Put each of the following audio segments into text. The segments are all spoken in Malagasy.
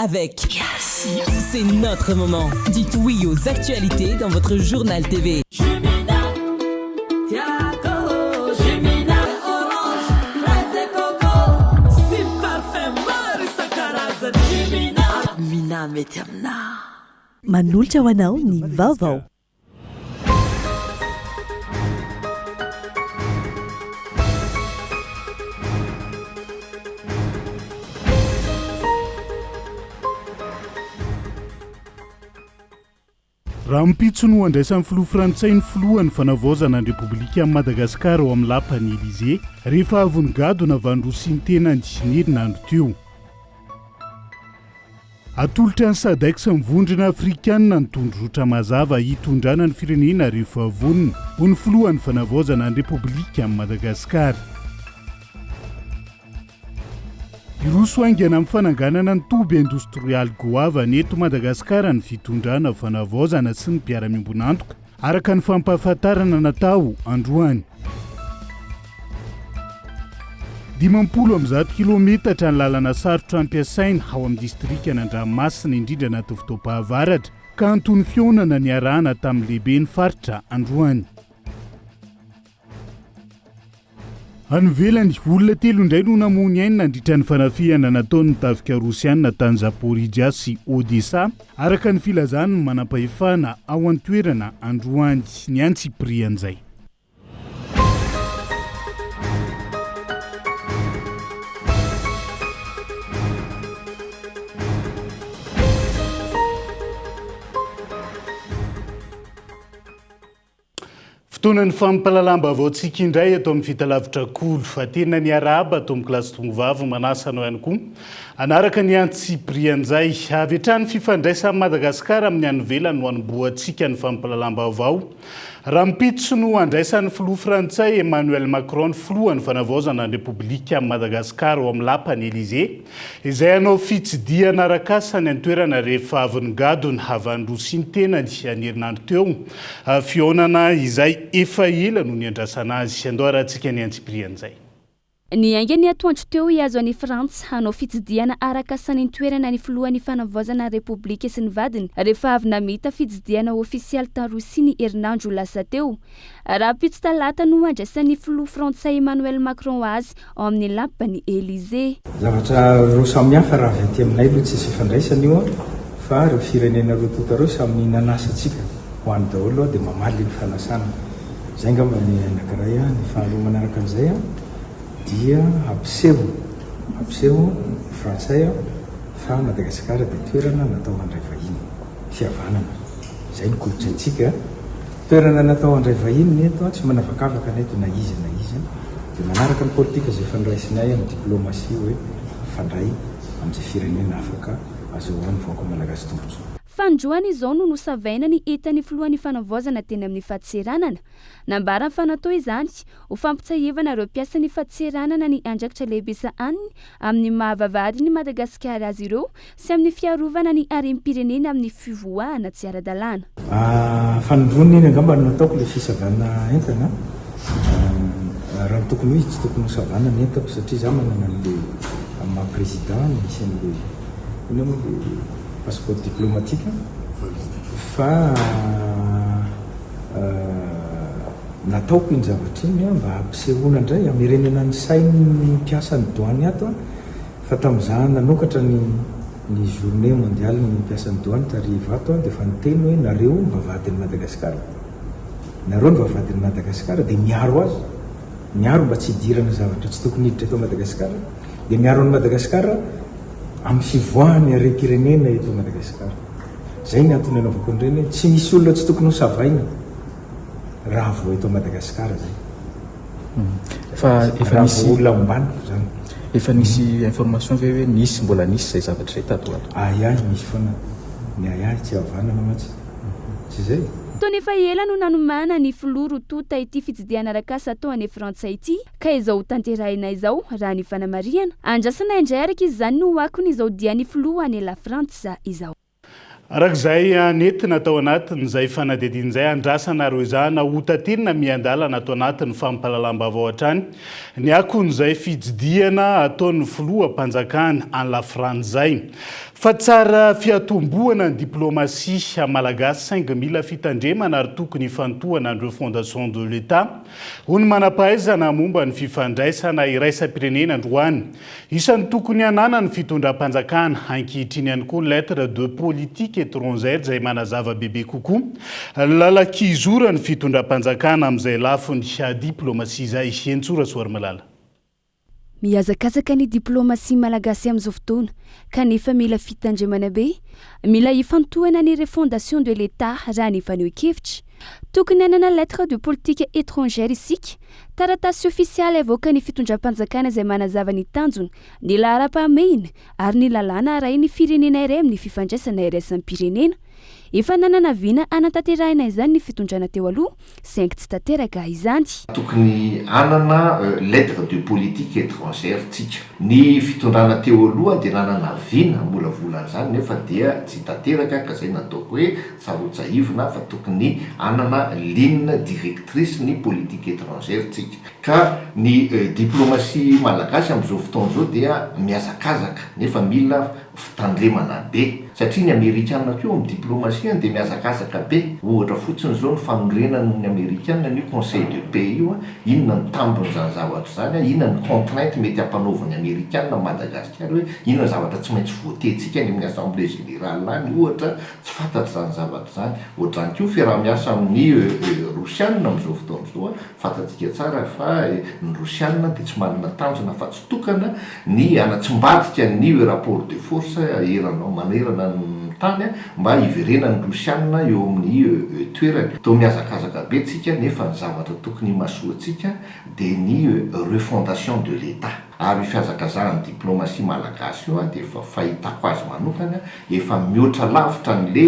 Avec Yes C'est notre moment. Dites oui aux actualités dans votre journal TV. Manolotra ho anao ny vaovao. Rahampitso no handraisan'ny filoha frantsay ny filohan'ny fanavaozana ny Repoblikan'i Madagasikara ao amin'ny lapan'i Elysée, rehefa avy nigadona avy any Rosia ny tenany, ny herinandro teo. Atolotra ny Sadec sy ny Vondrona Afrikanina ny tondrozotra mazava hitondrana ny firenena rehefa vonona ho ny filohan'ny fanavaozana ny Repoblikan'i Madagasikara. Hiroso haingana amin'ny fananganana ny toby indostrialy goavana eto Madagasikara ny fitondrana fanavaozana sy ny mpiara-miombon'antoka, araka ny fampahafantarana natao androany. 150 kilometatra ny lalana sarotra ampiasaina ao amin'ny distrikan'Andramasina, indrindra anatin'ny fotoam-pahavaratra, ka anton'ny fihaonana niarahana tamin'ny lehiben'ny faritra androany. Any ivelany, olona telo indray no namoy ny ainy nandritra ny fanafihana nataon'ny tafika rosiana tany Zaporizhzhia sy Odessa, araka ny filazan'ny manampahefana ao an-toerana androany. Ny antsipirian'izay. Fotoanan'ny fampahalalam-baovaontsika indray eto amin'ny Fitalavitra Kolo. Fa tena niarahaba tompokolahy sy tompovavy, manasa anao ihany koa hanaraka ny antsipirian'izay. Avy hatrany fifandraisan'i Madagasikara amin'ny any ivelany no hanombohantsika ny fampahalalam-baovao. Rahampitso no handraisan'ny filoha frantsay Emmanuel Macron ny filohan'ny fanavaozana ny Repoblikan'i Madagasikara ao amin'ny lapan'i Elysée, izay hanao fitsidihana arak'asa any an-toerana rehefa avy nigadona avy any Rosia ny tenany ny herinandro teo, fihaonana izay efa ela no niandrasana azy. Andao arahantsika ny antsipirian'izay. Niainga ny atoandro teo hihazo an'i Frantsa hanao fitsidihana arak'asa any an-toerana ny filohan'ny Fanavaozana ny Repoblika sy ny vadiny rehefa avy namita fitsidihana ofisialy tany Rosia ny herinandro lasa teo. Rahampitso talata no handraisan'ny filoha frantsay Emmanuel Macron azy ao amin'ny lapan'i Elysée. Zavatra roa samihafa raha avy aty aminay aloha tsisy ifandraisany io fa ireo firenena roa tonta ireo samy nanasa antsika ho any daholo dia mamaly ny fanasana. Izay angamba ny anankiray. Ny faharoa manaraka an'izay dia hampiseho, hampiseho ny frantsay fa Madagasikara dia toerana natao handray vahiny, fihavanana. Izay ny kolontsaintsika. Toerana natao handray vahiny ny eto, tsy manavakavaka ny eto na iza na iza. Dia manaraka ny politika izay efa noraisinay amin'ny diplomasia hoe mifandray amin'izay firenena afaka azahoan'ny vahoaka malagasy tombontsoa. Fanindroany izao no nosavaina ny entan'ny filohan'ny fanavaozana teny amin'ny fadintseranana. Nambarany fa natao izany ho fampitsahivana ireo mpiasan'ny fadintseranana ny andraikitra lehibe sahaniny amin'ny maha vavahadin'i Madagasikara azy ireo sy amin'ny fiarovana ny harem-pirenena amin'ny fivoahana tsy ara-dalàna. Fanindroany iny angamba no nataoko ilay fisavana entana. Raha ny tokony ho izy tsy tokony hosavana ny entako satria izaho manana an'ilay amin'ny maha président misy an'ilay inona moa ilay Passeport diplomatique fa nataoko iny zavatra iny mba hampisehoana indray, hamerenana ny sain'ny mpiasan'ny douane ato fa tamin'izaho nanokatra ny ny journée mondiale ny mpiasan'ny douane tary Ivato aho dia efa niteny hoe nareo ny vavahadin'i Madagasikara, nareo ny vavahadin'i Madagasikara dia miaro azy, miaro mba tsy hidirana zavatra tsy tokony hiditra eto Madagasikara, dia miaro an'i Madagasikara amin'ny fivoahan'ny harem-pirenena eto Madagasikara. Izay ny antony anaovako an'ireny hoe tsy misy olona tsy tokony ho savaina raha vao eto Madagasikara izay. Fa efa Raha nisy vao olona ambaniko izany. Efa nisy information ve hoe nisy mbola nisy izay zavatra izay tato ho ato? Ahiahy misy foana. Ny ahiahy tsy havanana mantsy. Tsy izay? Taona efa ela no nanomana ny filoha roa tonta ity fitsidihana arak'asa atao any Frantsa ity ka izao ho tanterahina izao raha ny fanamarihana. Andrasana indray araka izany ny ho akon'izao dian'ny filoha any Lafrantsa izao. Araka izay nentina tao anatin'izay fanadihadiana izay, andrasana ary hoezahana hotaterina miandalana ato anatin'ny fampahalalam-baovao hatrany ny akon'izay fitsidihana ataon'ny filoham-panjakana any Lafrantsa izay. Fa tsara fiatombohana ny diplomasia malagasy saingy mila fitandremana ary tokony hifantohana ny refondation de l'Etat, hoy ny manam-pahaizana momba ny fifandraisana iraisam-pirenena androany. Isan'ny tokony hananan'ny fitondram-panjakana ankehitriny ihany koa lettre de politique étrangère izay manazava bebe kokoa ny lalan-kizoran'ny fitondram-panjakana amin'izay lafiny diplomasia izay. Henintsoa Rasoarimalala. Mihazakazaka ny diplomasia malagasy amin'izao fotoana kanefa mila fitandremana be. Mila ifantohana ny refondation de l'Etat raha ny fanehoan-kevitra. Tokony hanana lettre de politique étrangère isika, taratasy ofisialy avoakan'ny fitondram-panjakana izay manazava ny tanjona, ny laharam-pahamehina ary ny lalàna arahin'ny firenena iray amin'ny fifandraisana iraisam-pirenena. Efa nanana vina hanatanterahina izany ny fitondrana teo aloha, saingy tsy tanteraka izany. Tokony hanana lettre de politique étrangère tsika. Ny fitondrana teo aloha dia nanana vina hamolavola an'izany nefa dia tsy tanteraka ka zay nataoko hoe Tsarotsahivina fa tokony hanana ligne directrice ny politique étrangère tsika. Ka ny diplomatie malagasy amin'izao fotoana izao dia mihazakazaka nefa mila fitandremana be. Satria ny amerikana koa amin'ny diplomatie dia mihazakazaka be. Ohatra fotsiny izao ny fanorenan'ny amerikana an'io conseil de paix io, inona ny tambin'izany zavatra izany, inona ny contrainte mety hampanaovin'ny amerikana an'i Madagasikara hoe inona ny zavatra tsy maintsy voter-tsika any amin'ny assemblée générale any ohatra, Tsy fantatra izany zavatra izany. Ohatr'izany koa fiaraha-miasa amin'ny Rosiana amin'izao fotoana izao. Fantatsika tsara fa ny Rosiana dia tsy manana tanjona afa-tsy tokana ny hanatsimbadika ny rapport de force eranao manerana ny tany mba hiverenan'ny Rosiana eo amin'ny toerany. Toa mihazakazaka be tsika nefa ny zavatra tokony himasoantsika dia ny refondation de l'Etat. Ary io fihazakazahan'ny diplomasia malagasy io dia efa fahitako azy manokana efa mihoatra lavitra an'le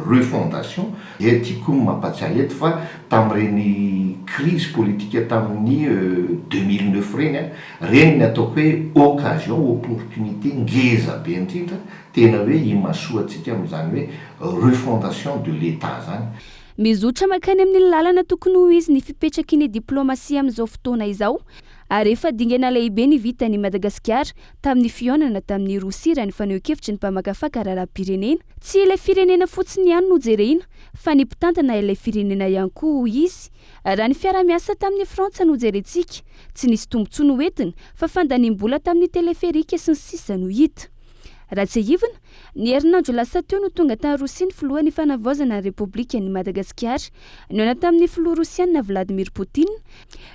refondation, dia tiako ny mampatsiahy eto fa tamin'ireny crise politique tamin'ny 2009 ireny, ireny ny ataoko hoe occasion, opportunité ngeza be indrindra tena hoe himasoantsika amin'izany hoe refondation de l'Etat zany. Mizotra mankany amin'ny lalana tokony ho izy ny fipetraky ny diplomasia amin'izao fotoana izao ary efa dingana lehibe ny vitan'i Madagasikara tamin'ny fihaonana tamin'i Rosia raha ny fanehoan-kevitry ny mpamakafaka raharaham-pirenena. Tsy ilay firenena fotsiny ihany no jerena fa ny mpitantana ilay firenena ihany koa, hoy izy. Raha ny fiaraha-miasa tamin'i Frantsa no jerentsika, tsy nisy tombontsoa noentina fa fandaniam-bola tamin'ny teleferika sy ny sisa no hita. Raha tsiahivina, ny herinandro lasa teo no tonga tany Rosia ny filohan'ny Fanavaozana ny Repoblikan'i Madagasikara, nihaona tamin'ny filoha rosiana Vladimir Poutine,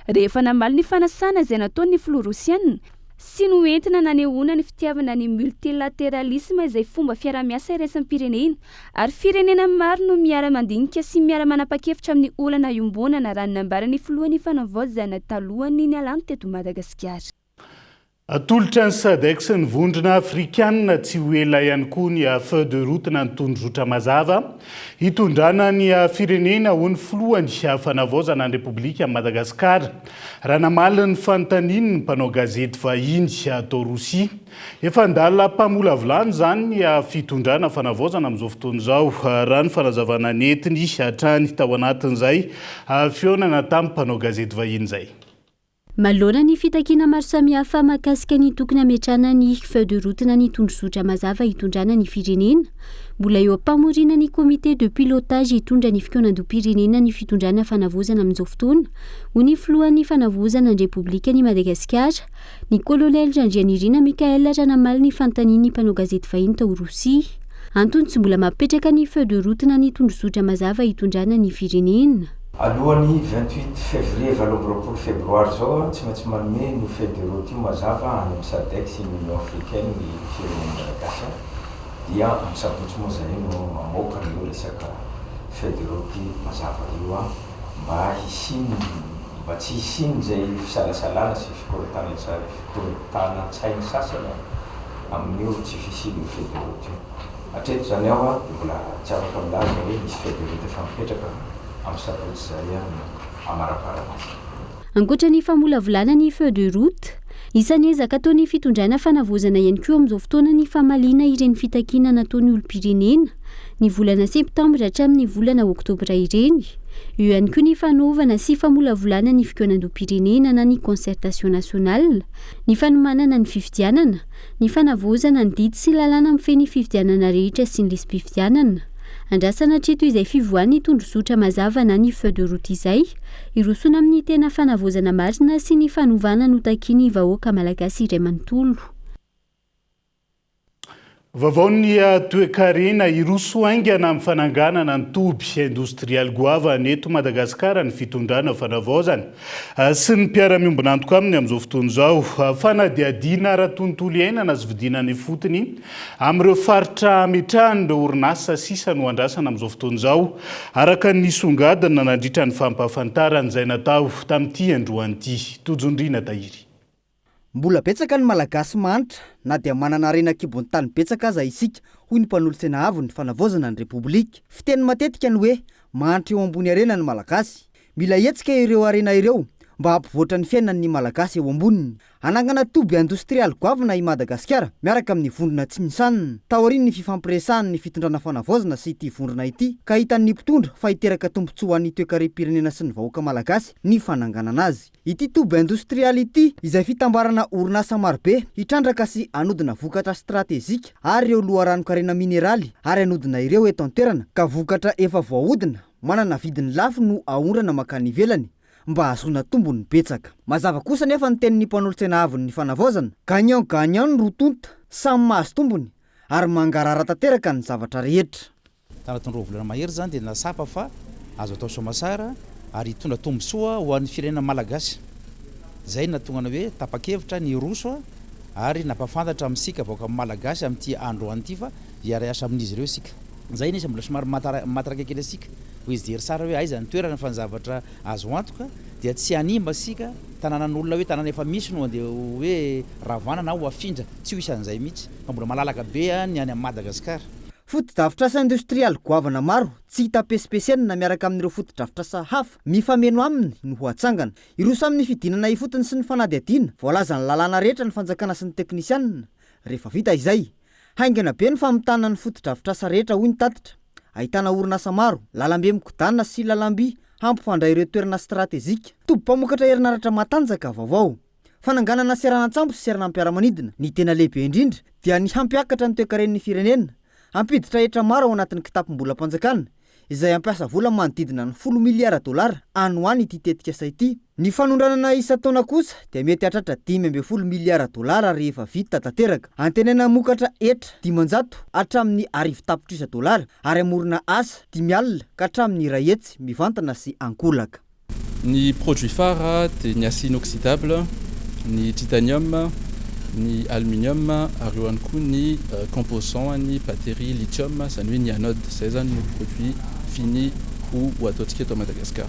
rehefa namaly ny fanasana izay nataon'ny filoha rosiana, sy noentina nanehoana ny fitiavana ny multilateralisme izay fomba fiarahamiasa iraisam-pirenena, ary firenena maro no miara-mandinika sy miara-manapa-kevitra amin'ny olana iombonana raha ny nambaran'ny filohan'ny Fanavaozana talohan'ny nialany teto Madagasikara. Atolotra ny Sadec sy ny Vondrona Afrikanina tsy ho ela ihany koa ny feuille de route na ny tondrozotra mazava hitondrana ny firenena, hoy ny filohan'ny Fanavaozana ny Repoblikan'i Madagasikara, raha namaly ny fanontaniany ny mpanao gazety vahiny tao Rosia. Efa an-dalam-pamolavolana izany ny fitondrana fanavaozana amin'izao fotoana izao, raha ny fanazavana nentiny hatrany tao anatin'izay fihaonana tamin'ny mpanao gazety vahiny izay. Manoloana ny fitakiana maro samihafa mahakasika ny tokony hametrahana ny feuille de route na ny tondrozotra mazava hitondrana ny firenena, mbola eo am-pamoriana ny comité de pilotage hitondra ny fikaonandoham-pirenena ny fitondrana fanavaozana amin'izao fotoana, hoy ny filohan'ny fanavaozana ny Repoblikan'i Madagasikara, ny kolonely Randrianirina Michaël raha namaly ny fanontanian'ny mpanao gazety vahiny tao Rosia. Antony tsy mbola mapetraka ny feuille de route na ny tondrozotra mazava hitondrana ny firenena. Alohan'ny 28 février 28 febroary izao, tsy maintsy manome an'io feuille de route io mazava any amin'ny Sadec sy ny Union Africaine ny firenena malagasy dia amin'ny sabotsy moa izahay no mamoaka an'io resaka feuille de route mazava io mba hisian'ny mba tsy hisian'izay fisalasalana sy fikorontanan-tsain'ny sasany amin'io tsy fisian'io feuille de route io. Hatreto izany aho dia mbola tsy afaka milaza hoe misy feuille de route efa mipetraka amin'ny sabotsy izay no hamaraparana azy. Ankoatra ny famolavolana ny feuille de route, Isan'ny ezaka ataon'ny fitondrana fanavaozana ihany koa amin'izao fotoana ny famaliana ireny fitakiana nataon'ny olom-pirenena ny volana septambra hatramin'ny volana oktobra ireny. Eo ihany koa ny fanaovana sy famolavolana ny fikaonandoham-pirenena na ny concertation nationale, ny fanomanana ny fifidianana, ny fanavaozana ny didy sy lalàna mifehy ny fifidianana rehetra sy ny lisi-pifidianana. Andrasana hatreto izay fivoahan'ny tondrozotra mazava na ny feuille de route izay, hirosoana amin'ny tena fanavaozana marina sy ny fanovana notakian'ny vahoaka malagasy iray manontolo. Vaovaon'ny toekarena, hiroso haingana amin'ny fananganana ny toby indostrialy goavana eto Madagasikara ny fitondrana fanavaozana sy ny mpiara-miombon'antoka aminy amin'izao fotoana izao. Fanadihadiana ara-tontolo iainana sy vidinana ifotony amin'ireo faritra ametrahan'ireo orinasa sisa no andrasana amin'izao fotoana izao, araka ny nisongadina nandritra ny fampahafantarana izay natao tamin'ity androany ity. Tojondriana Tahiry. Mbola betsaka ny Malagasy mahantra na dia manana harena an-kibon'ny tany betsaka aza isika, hoy ny mpanolotsaina avo ny fanavaozana ny Repoblika. Fiteny matetika ny hoe mahantra eo ambony harena ny Malagasy. Mila hetsika ireo harena ireo mba hampivoatra ny fiainan'ny Malagasy eo amboniny. Hanangana toby indostrialy goavana i Madagasikara miaraka amin'ny vondrona Tsinshan. Taorian'ny fifampiresahan'ny fitondrana fanavaozana sy ity vondrona ity ka hitan'ny mpitondra fa hiteraka tombontsoa ho an'ny toekarem-pirenena sy ny vahoaka Malagasy ny fananganana azy. Ity toby indostrialy ity, izay fitambarana orinasa marobe hitrandraka sy hanodina vokatra stratejika ary ireo loharanon-karena mineraly ary hanodina ireo eto an-toerana ka vokatra efa voahodina manana vidiny lafo no aondrana mankany ivelany mba hahazoana tombony betsaka. Mazava kosa anefa ny tenin'ny mpanolotsaina avon'ny fanavaozana, gagnant gagnant ny roa tonta, samy mahazo tombony ary mangarahara tanteraka ny zavatra rehetra. Tanatin'ny 2 volana mahery izany dia nahatsapa fa azo atao soamatsara ary hitondra tombontsoa ho an'ny firenena malagasy. Izay no nahatonga anay hoe tapa-kevitra ny hiroso ary nampahafantatra amintsika vahoaka malagasy amin'ity androany ity fa hiara-hiasa amin'izy ireo isika. Izay anefa mbola somary mahatara kely antsika hoe hijery tsara hoe aiza ny toerana fa ny zavatra azo antoka dia tsy hanimba isika tanànan'olona hoe tanàna efa misy no andeha hoe ravana na ho afindra, tsy ho isan'izay mihitsy fa mbola malalaka be ny any Madagasikara. Fotodrafitrasa indostrialy goavana maro tsy hita pesipesenina miaraka amin'ireo fotodrafitrasa hafa mifameno aminy no ho atsangana. Hiroso amin'ny fidinana ifotony sy ny fanadihadiana voalazan'ny lalàna rehetra ny fanjakana sy ny teknisianina rehefa vita izay. Haingana be ny famitana ny fotodrafitrasa rehetra hoy ny tatitra. Ahitana orinasa maro, lalambe mikodana sy lalamby hampifandray ireo toerana stratejika. Toby mpamokatra herinaratra matanjaka vaovao. Fananganana seranan-tsambo sy seranam-piaramanidina. Ny tena lehibe indrindra dia ny hampiakatra ny toekaren'ny firenena, hampiditra hetra maro ao anatin'ny kitapom-bolam-panjakana, izay hampiasa vola manodidina ny folo miliara dolara any ho any ity tetikasa ity. Ny fanondranana isan-taona kosa dia mety hahatratra 15 miliara dolara rehefa vita tanteraka. Antenaina hamokatra hetra 500 hatramin'ny 1000 tapitrisa dolara ary hamorona asa 50 ka hatramin'ny 100 mivantana sy ankolaka. Ny produit phare dia ny acier inoxydable, ny titanium, ny aluminium ary eo ihany koa ny composant an'ny batterie lithium izany hoe ny anode. Izay izany no produit fini ho ho ataontsika eto Madagascar.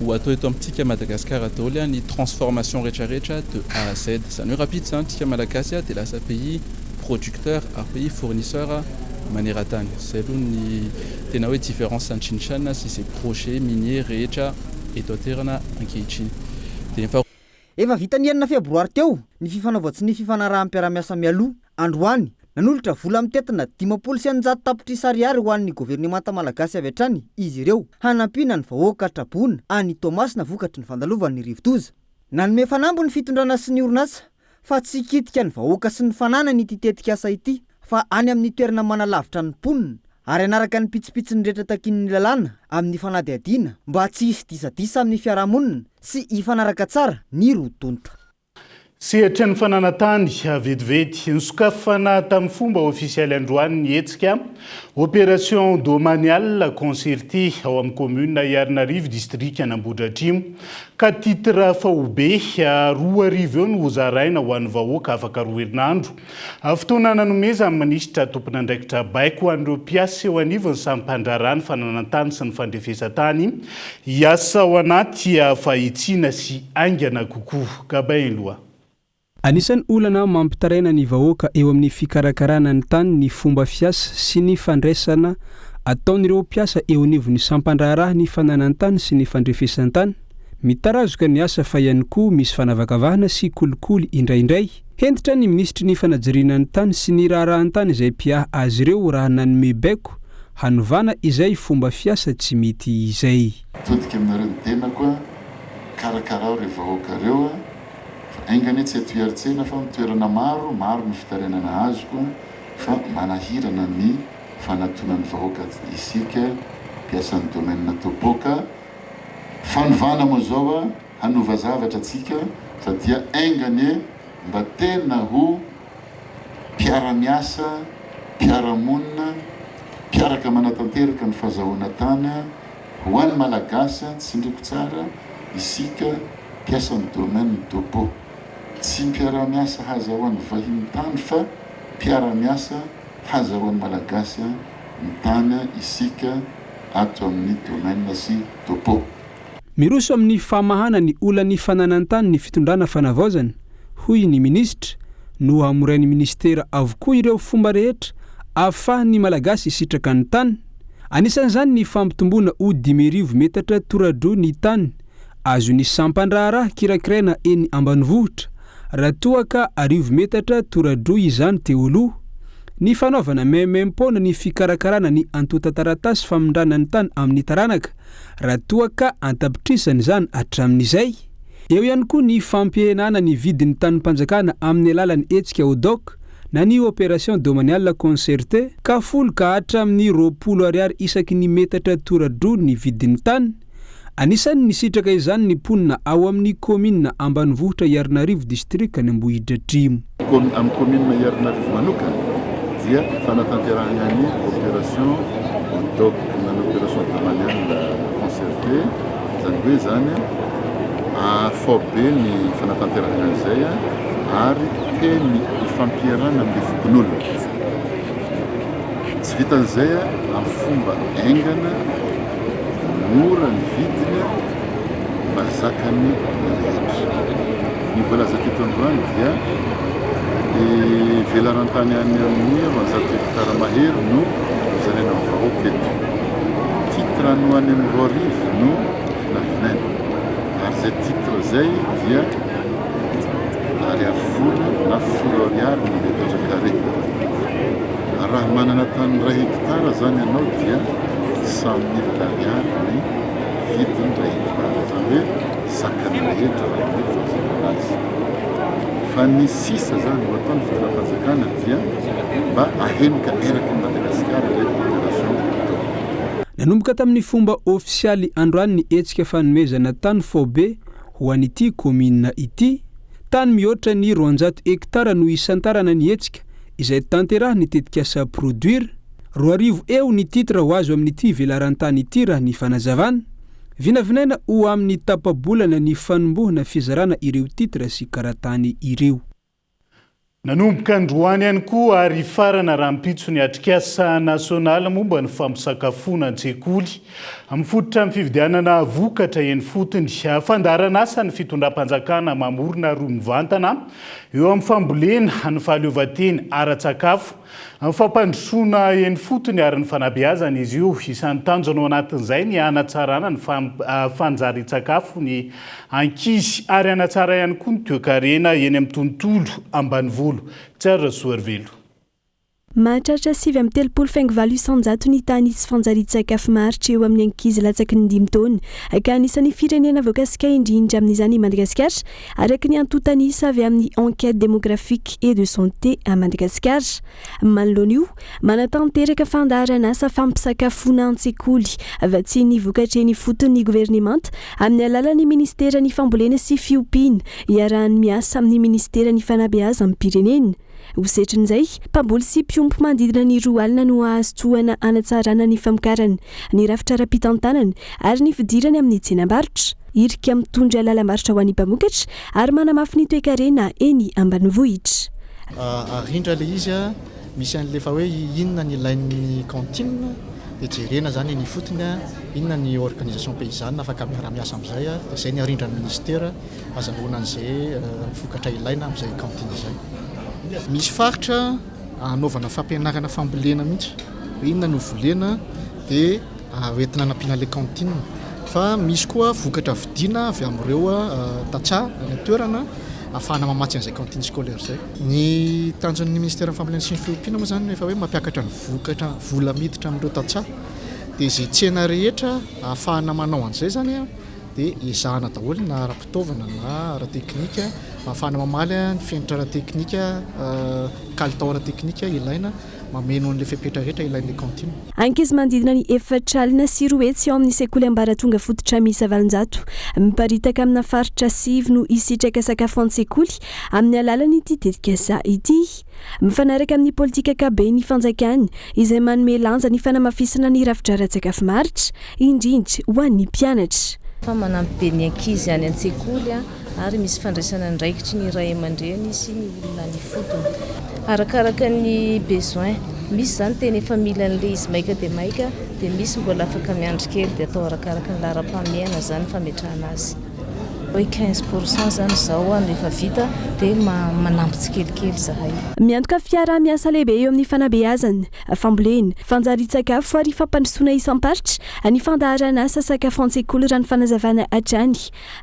Ho atao eto amintsika Madagascar daholo ny transformation rehetra rehetra de A à Z. Izany hoe rahampitso izany tsika Malagasy dia lasa pays producteur ary pays fournisseur maneran-tany. Izay aloha ny tena hoe différence ny Tsinshan sy izay projet minier rehetra eto an-toerana ankehitriny. Dia efa. Efa vita ny enina febroary teo ny fifanaovan-tsonia fifanaraham-piarahamiasa mialoha, androany. Nanolotra vola mitentina 650 tapitrisa ariary ho an'ny governemanta malagasy avy hatrany izy ireo hanampiana ny vahoaka traboina any Toamasina vokatry ny fandalovan'ny rivodoza. Nanome fanamby ny fitondrana sy ny orinasa fa tsy hikitika ny vahoaka sy ny fananany ity tetikasa ity fa any amin'ny toerana manalavitra ny mponina ary hanaraka ny pitsopitsony rehetra takian'ny lalàna amin'ny fanadihadiana mba tsy hisy disadisa amin'ny fiarahamonina sy hifanaraka tsara ny roa tonta. Sehatry ny fananantany, vetivety. Nosokafana tamin'ny fomba ofisialy androany ny hetsika Opération domaniale concertée ao amin'ny kaominina Iarinarivo, distrikan'Ambohidratrimo. Ka titre faobe 2000 eo no hozaraina ho an'ny vahoaka afaka roa herinandro. Fotoana nanomezan'ny minisitra tompon'andraikitra baiko ho an'ireo mpiasa eo anivon'ny sampandraharaha ny fananan-tany sy ny fandrefesan-tany hiasa ao anaty fahitsiana sy haingana kokoa. Gabin Eloa. Anisan'ny olana mampitaraina ny vahoaka eo amin'ny fikarakarana ny tany ny fomba fiasa sy ny fandraisana ataon'ireo mpiasa eo anivon'ny sampandraharaha ny fananan-tany sy ny fandrefesan-tany. Mitarazoka ny asa fa ihany koa misy fanavakavahana sy kolikoly indraindray. Hentitra ny minisitry ny fanajariana ny tany sy ny raharahan-tany izay mpiahy azy ireo raha nanome baiko hanovana izay fomba fiasa tsy mety izay. Mitodika aminareo ny tenako a, karakarao ireo vahoaka ireo a, fa enga anie tsy eto Iaritsena fa amin'ny toerana maro, maro ny fitarainana azoko a, fa manahirana ny fanatonan'ny vahoaka isika mpiasan'ny domaine Topoka, Fanovana moa zao a, hanova zavatra tsika fa dia enga anie mba tena ho mpiara-miasa, mpiara-monina, mpiaraka manatanteraka ny fazahoana tany ho an'ny Malagasy, tsindriko tsara, isika mpiasan'ny domaine topo. Tsy mpiara-miasa hazahoan'ny vahiny tany fa mpiara-miasa hazahoan'ny Malagasy ny tany isika. ato amin'ny domaine sy topo. Miroso amin'ny famahana ny olan'ny fananan-tany ny fitondrana fanavaozana, hoy ny minisitra. Nohamorain'ny minisitera avokoa ireo fomba rehetra ahafahan'ny Malagasy hisitraka ny tany. Anisan'izany ny fampitomboana ho 5000 metatra toradroa ny tany azon'ny sampan-draharaha kirakiraina eny ambanivohitra, raha toa ka arivo metatra toradroa izany teo aloha. Ny fanaovana maimaim-poana ny fikarakarana ny antontan-taratasy famindrana ny tany amin'ny taranaka, raha toa ka an-tapitrisany izany hatramin'izay. Eo ihany koa ny fampihenana ny vidin'ny tanim-panjakana amin'ny alalan'ny hetsika ODOC na ny Opération Domaniale Concertée, ka folo ka hatramin'ny 20 ariary isaky ny metatra toradroa ny vidin'ny tany. Anisan'ny nisitraka izany ny mponina ao amin'ny kaominina ambanivohitra Iarinarivo distrikan'i Ambohidratrimo. Amin'ny kaominina Iarinarivo manokana dia fanatanterahana ny opération ODOC na ny opération domaniale concertée, izany hoe izany faobe ny fanatanterahana an'izay ary teny ifampiarahana amin'ilay fokonolona. Tsy vitan'izay amin'ny fomba haingana. Mora ny vidiny mba zakan'ny rehetra. Ny voalaza teto androany dia ny velaran-tany any amin'ny 200 hectares mahery no hozaraina amin'ny vahoaka eto. Titre any ho any amin'ny 2000 no vinavinaina ary izay titre izay dia ariary folo na folo ariary ny metatra carré. Raha manana tany iray hectare izany ianao dia 100 mille ariary ny vidiny iray hectare, izany hoe zakan'ny rehetra raha ny fahazoana azy. Fa ny sisa izany no ataon'ny fitondram-panjakana dia mba ahenika eraky ny Madagasikara ilay opération atao. Nanomboka tamin'ny fomba ofisialy androany ny hetsika fanomezana tany faobe ho an'ity kaominina ity. Tany mihoatra ny 200 hektara no hisantarana ny hetsika izay tanterahin'ny tetikasa Produir. 2000 eo ny titre ho azo amin'ity velaran-tany ity raha ny fanazavana. Vinavinaina ho amin'ny tapa-bolana ny fanombohana fizarana ireo titre sy karatany ireo. Nanomboka androany ihany koa ary hifarana rahampitso ny atrikasa nasionaly momba ny fampisakafoana an-tsekoly. Mifototra amin'ny fividianana vokatra eny fotony. Fandaharan'asan'ny fitondram-panjakana mamorona rohy mivantana eo amin'ny fambolena, ny fahaleovantena ara-tsakafo, ny fampandrosoana eny fotony ary ny fanabeazana izy io. Isan'ny tanjona ao anatin'izay ny hanatsarana ny fanjarian-tsakafo ny ankizy ary hanatsara ihany koa ny toekarena eny amin'ny tontolo ambanivolo. Tsiaro Rasoarivelo. Mahatratra 39 faingo valo isan-jato ny tany tsy fanjarian-tsakafo maharitra eo amin'ny ankizy latsaky ny 5 taona, ka anisan'ny firenena voakasika indrindra amin'izany i Madagasikara, araka ny antontan'isa avy amin'ny Enquête démographique et de santé à Madagascar. Manoloana io, manatanteraka fandaharan'asa fampisakafoana an-tsekoly vatsian'ny vokatra eny ifotony ny governemanta amin'ny alalan'ny minisiteran'ny Fambolena sy Fiompiana, iarahany miasa amin'ny minisiteran'ny Fanabeazam-pirenena. Ho setrin'izay, mpamboly sy mpiompy manodidina ny 20 no hahazo tohana hanatsarana ny famokarana, ny rafitra ara-pitantanana ary ny fidirany amin'ny tsenam-barotra. Hirika mitondra lalam-barotra ho an'ny mpamokatra ary manamafy ny toekarena eny ambanivohitra. Arindra ilay izy, misy an'ilay efa hoe inona ny ilain'ny cantine dia jerena izany eny ifotony, inona ny organisation paysanne afaka miara-miasa amin'izay, dia izay ny arindran'ny ministera. azahoana an'izay vokatra ilaina amin'izay cantine izay. Misy faritra anaovana fampianarana fambolena mihitsy, hoe inona no volena dia hoentina hanampiana ilay cantine. Fa misy koa vokatra vidiana avy amin'ireo tantsaha any an-toerana ahafahana mamatsy an'izay cantine scolaire izay. Ny tanjon'ny Ministeran'ny Fambolena sy ny Fiompiana moa izany efa hoe mampiakatra ny vokatra vola miditra amin'ireo tantsaha. Dia izay tsena rehetra ahafahana manao an'izay izany dia ezahana daholo na ara-pitaovana na ara-teknika mba ahafahana mamaly ny fenitra ara-teknika, kalitao ara-teknika ilaina mameno an'ilay fepetra rehetra ilain'ilay cantine. Ankizy manodidina ny 240 ao amin'ny sekoly ambaratonga fototra miisa 800 miparitaka amina faritra sivy no hisitraka sakafo an-tsekoly amin'ny alalan'ity tetikasa ity. Mifanaraka amin'ny politika ankaben'ny fanjakana izay manome lanja ny fanamafisana ny rafitra ara-tsakafo maharitra, indrindra ho an'ny mpianatra. Fa manampy be ny ankizy any an-tsekoly ary misy fandraisana andraikitry ny ray aman-dreny sy ny olona any ifotony. Arakaraka ny besoin. Misy izany tena efa mila an'ilay izy maika dia maika dia misy mbola afaka miandry kely dia atao arakaraka ny laharam-pahamehana izany ny fametrahana azy. Hoe 15 pour cent izany izao no efa vita dia manampy tsikelikely izahay. Miantoka fiaraha-miasa lehibe eo amin'ny fanabeazana, fambolena, fanjarian-tsakafo ary fampandrosoana isam-paritra ny fandaharanasa sakafo an-tsekoly raha ny fanazavana hatrany.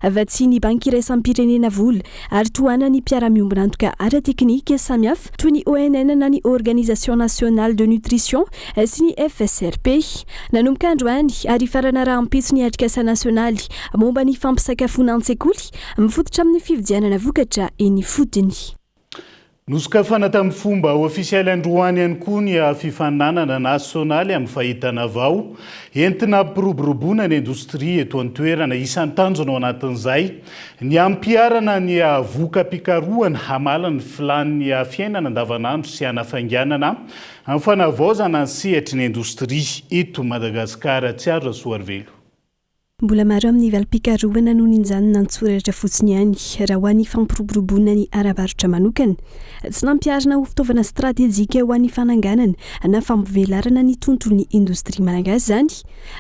Vatsian'ny Banky iraisam-pirenena vola ary tohanan'ny mpiara-miombon'antoka ara-teknika samihafa toy ny ONN na ny Organisation Nationale de Nutrition sy ny FSRP. Nanomboka androany ary hifarana rahampitso ny atrikasa nasionaly momba ny fampisakafoana an-tsekoly mifototra amin'ny fividianana vokatra eny ifotony. Nosokafana tamin'ny fomba ofisialy androany ihany koa ny fifaninanana nasionaly amin'ny fahitana vao entina hampiroboroboana ny indostria eto an-toerana. Isan'ny tanjona ao anatin'izay ny hampiharana ny voka-pikarohana hamaly ny filàn'ny fiainana andavanandro sy hanafainganana ny fanavaozana ny sehatry ny indostria eto Madagasikara. Tsiaro Rasoarivelo. Mbola maro amin'ny valim-pikarohana no ninjanona an-tsoratra fotsiny ihany raha ho an'ny fampiroboroboana ny ara-barotra manokana. Tsy nampiharina ho fitaovana stratejika ho an'ny fananganana na fampivelarana ny tontolon'ny indostria malagasy izany.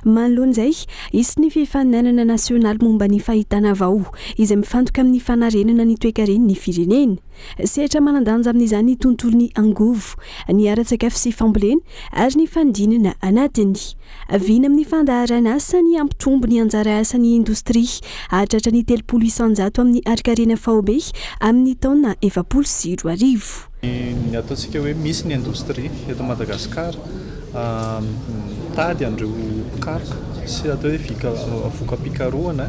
Manoloana izay, hisy ny fifaninanana nasionaly momba ny fahitana vao izay mifantoka amin'ny fanarenana ny toekaren'ny firenena. Sehatra manan-danja amin'izany ny tontolon'ny angovo, ny ara-tsakafo sy fambolena ary ny fanodinana anatiny. Vina amin'ny fandaharanasa ny hampitombo ny anjara asan'ny indostria hahatratra ny 30% amin'ny harinkarena faobe amin'ny taona 2040. Ny ataontsika hoe misy ny indostria eto Madagasikara mitady an'ireo mpikaroka sy atao hoe voka-pikarohana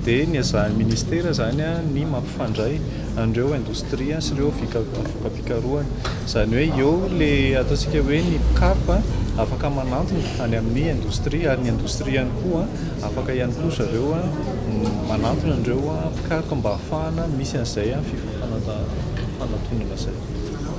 dia ny ezahan'ny ministera izany ny mampifandray an'ireo indostria sy ireo voka-pikarohana. Izany hoe eo ilay ataontsika hoe ny mpikaroka afaka manantona any amin'ny indostria ary ny indostria ihany koa afaka ihany koa zareo manantona an'ireo mpikaroka mba hahafahana misy an'izay fifanantonana izay.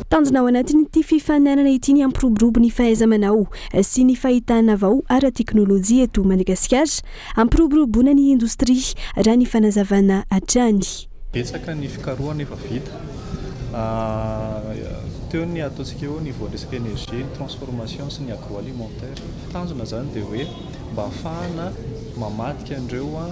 Tanjona ao anatin'ity fifaninanana ity ny hampiroborobo ny fahaiza-manao sy ny fahitana vao ara-teknolojia eto Madagasikara, hampiroboroboana ny indostria, raha ny fanazavana hatrany. Betsaka ny fikarohana efa vita. Teo ny ataontsika hoe au niveau resaka énergie, ny transformation sy ny agroalimentaire. Tanjona izany dia hoe mba hahafahana mamadika an'ireo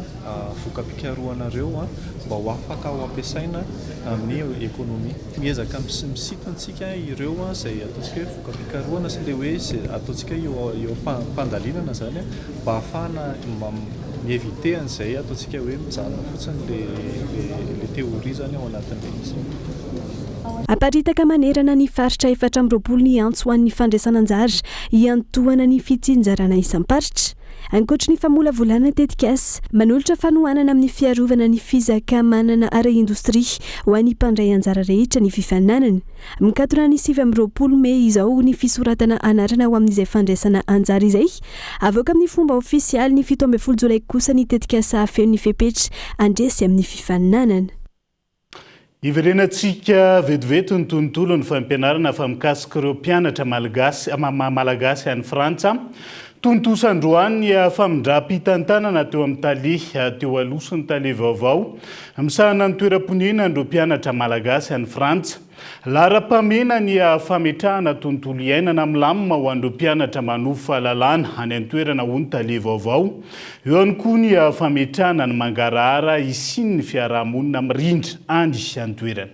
voka-pikarohana ireo mba ho afaka ho ampiasaina amin'ny économie. Miezaka misintona antsika ireo izay ataontsika hoe voka-pikarohana sy ilay hoe izay ataontsika eo eo am-pandalinana izany mba hahafahana mi-éviter an'izay ataontsika hoe mijanona fotsiny ilay ilay théorie izany ao anatin'ilay izy. Aparitaka manerana ny faritra 24 ny antso ho an'ny fandraisana anjara hiantohana ny fitsinjarana isam-paritra. Ankoatry ny famolavolana tetikasa, manolotra fanohanana amin'ny fiarovana ny fizaka-manana ara-indostria ho an'ny mpandray anjara rehetra ny fifaninanana. Mikatona ny 29 mey izao ny fisoratana anarana ho amin'izay fandraisana anjara izay. Avoaka amin'ny fomba ofisialy ny 17 jolay kosa ny tetikasa feno ny fepetra handresy amin'ny fifaninanana. Hiverenantsika vetivety ny tontolon'ny fampianarana fa mikasika ireo mpianatra malgasy malagasy any Frantsa. Tontosa androany ny famindram-pitantanana teo amin'ny tale teo aloha sy ny tale vaovao misahana ny toeram-ponenan'ireo mpianatra malagasy any Frantsa. Laharam-pahamehana ny fametrahana tontolo iainana milamina ho an'ireo mpianatra manovo fahalalana any an-toerana hoy ny tale vaovao. Eo ihany koa ny fametrahana ny mangarahara hisian'ny fiarahamonina mirindra any an-toerana.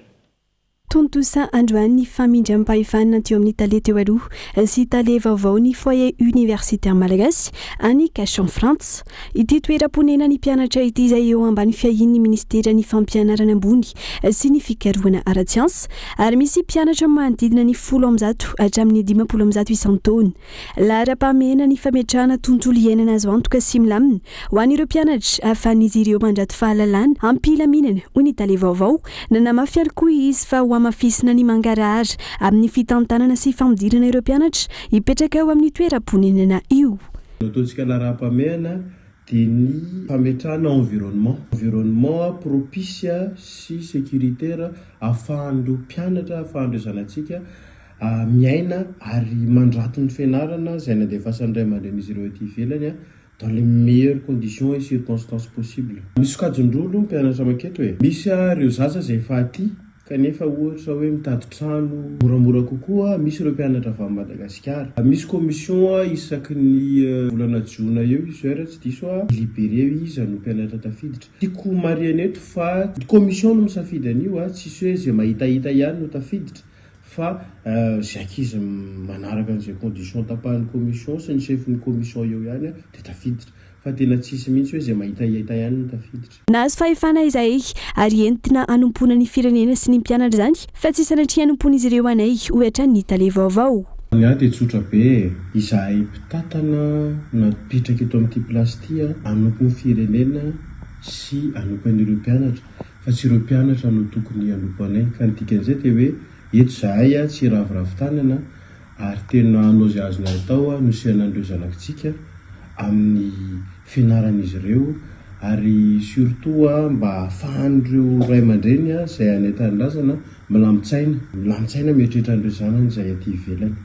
Tontosa androany ny famindram-pahefana teo amin'ny tale teo aloha sy tale vaovao ny Foyer Universitaire Malagasy any Cachan Frantsa. Ity toeram-ponenan'ny mpianatra ity izay eo ambany fiahian'ny minisiteran'ny Fampianarana ambony sy ny fikarohana ara-tsiansa ary misy mpianatra manodidina ny 110 hatramin'ny 150 isan-taona. Laharam-pahamehana ny fametrahana tontolo iainana azo antoka sy milamina ho an'ireo mpianatra ahafahan'izy ireo mandrato fahalalana am-pilaminana, hoy ny tale vaovao. Nanamafy ihany koa izy fa hohamafisina ny mangarahara amin'ny fitantanana sy fampidirana ireo mpianatra hipetraka ao amin'ny toeram-ponenana io. Ny ataontsika laharam-pahamehana dia ny fametrahana environnement, environnement propice sy sécuritaire ahafahan'ireo mpianatra, ahafahan'ireo zanatsika miaina ary mandrato ny fianarana izay nandefasan'ny ray aman-drenin'izy ireo aty ivelany dans les meilleures conditions et circonstances possibles. Misy sokajiny roa aloha ny mpianatra manketo e. Misy ireo zaza izay efa aty kanefa ohatra hoe mitady trano moramora kokoa, misy ireo mpianatra avy any Madagasikara. Misy commission isaky ny volana jona eo izy raha tsy diso aho, mi-libérer hoe iza no mpianatra tafiditra. Tiako homarihana eto fa ny commission no misafidy an'io, tsisy hoe izay mahitahita ihany no tafiditra. Fa izay ankizy manaraka an'izay condition tapahan'ny commission sy ny chef-n'ny commission eo ihany dia tafiditra. Fa tena tsisy mihitsy hoe izay mahitahita ihany no tafiditra. Nahazo fahefana izahay ary entina hanompoana ny firenena sy ny mpianatra izany fa tsy sanatria hanompoan'izy ireo anay, hoy hatrany ny tale vaovao. Ny ahy dia tsotra be e! Izahay mpitantana napetraka eto amin'ity place ity hanompo ny firenena sy hanompo an'ireo mpianatra. fa tsy ireo mpianatra no tokony hanompo anay, ka ny dikan'izay dia hoe eto izahay tsy hiraviravy tanana ary tena hanao izay azonay atao hanosehana an'ireo zanakitsika amin'ny fianaran'izy ireo ary surtout mba hahafahan'ireo ray aman-dreny izay any an-tanindrazana milamin-tsaina, milamin-tsaina mieritreritra an'ireo zanany izay aty ivelany.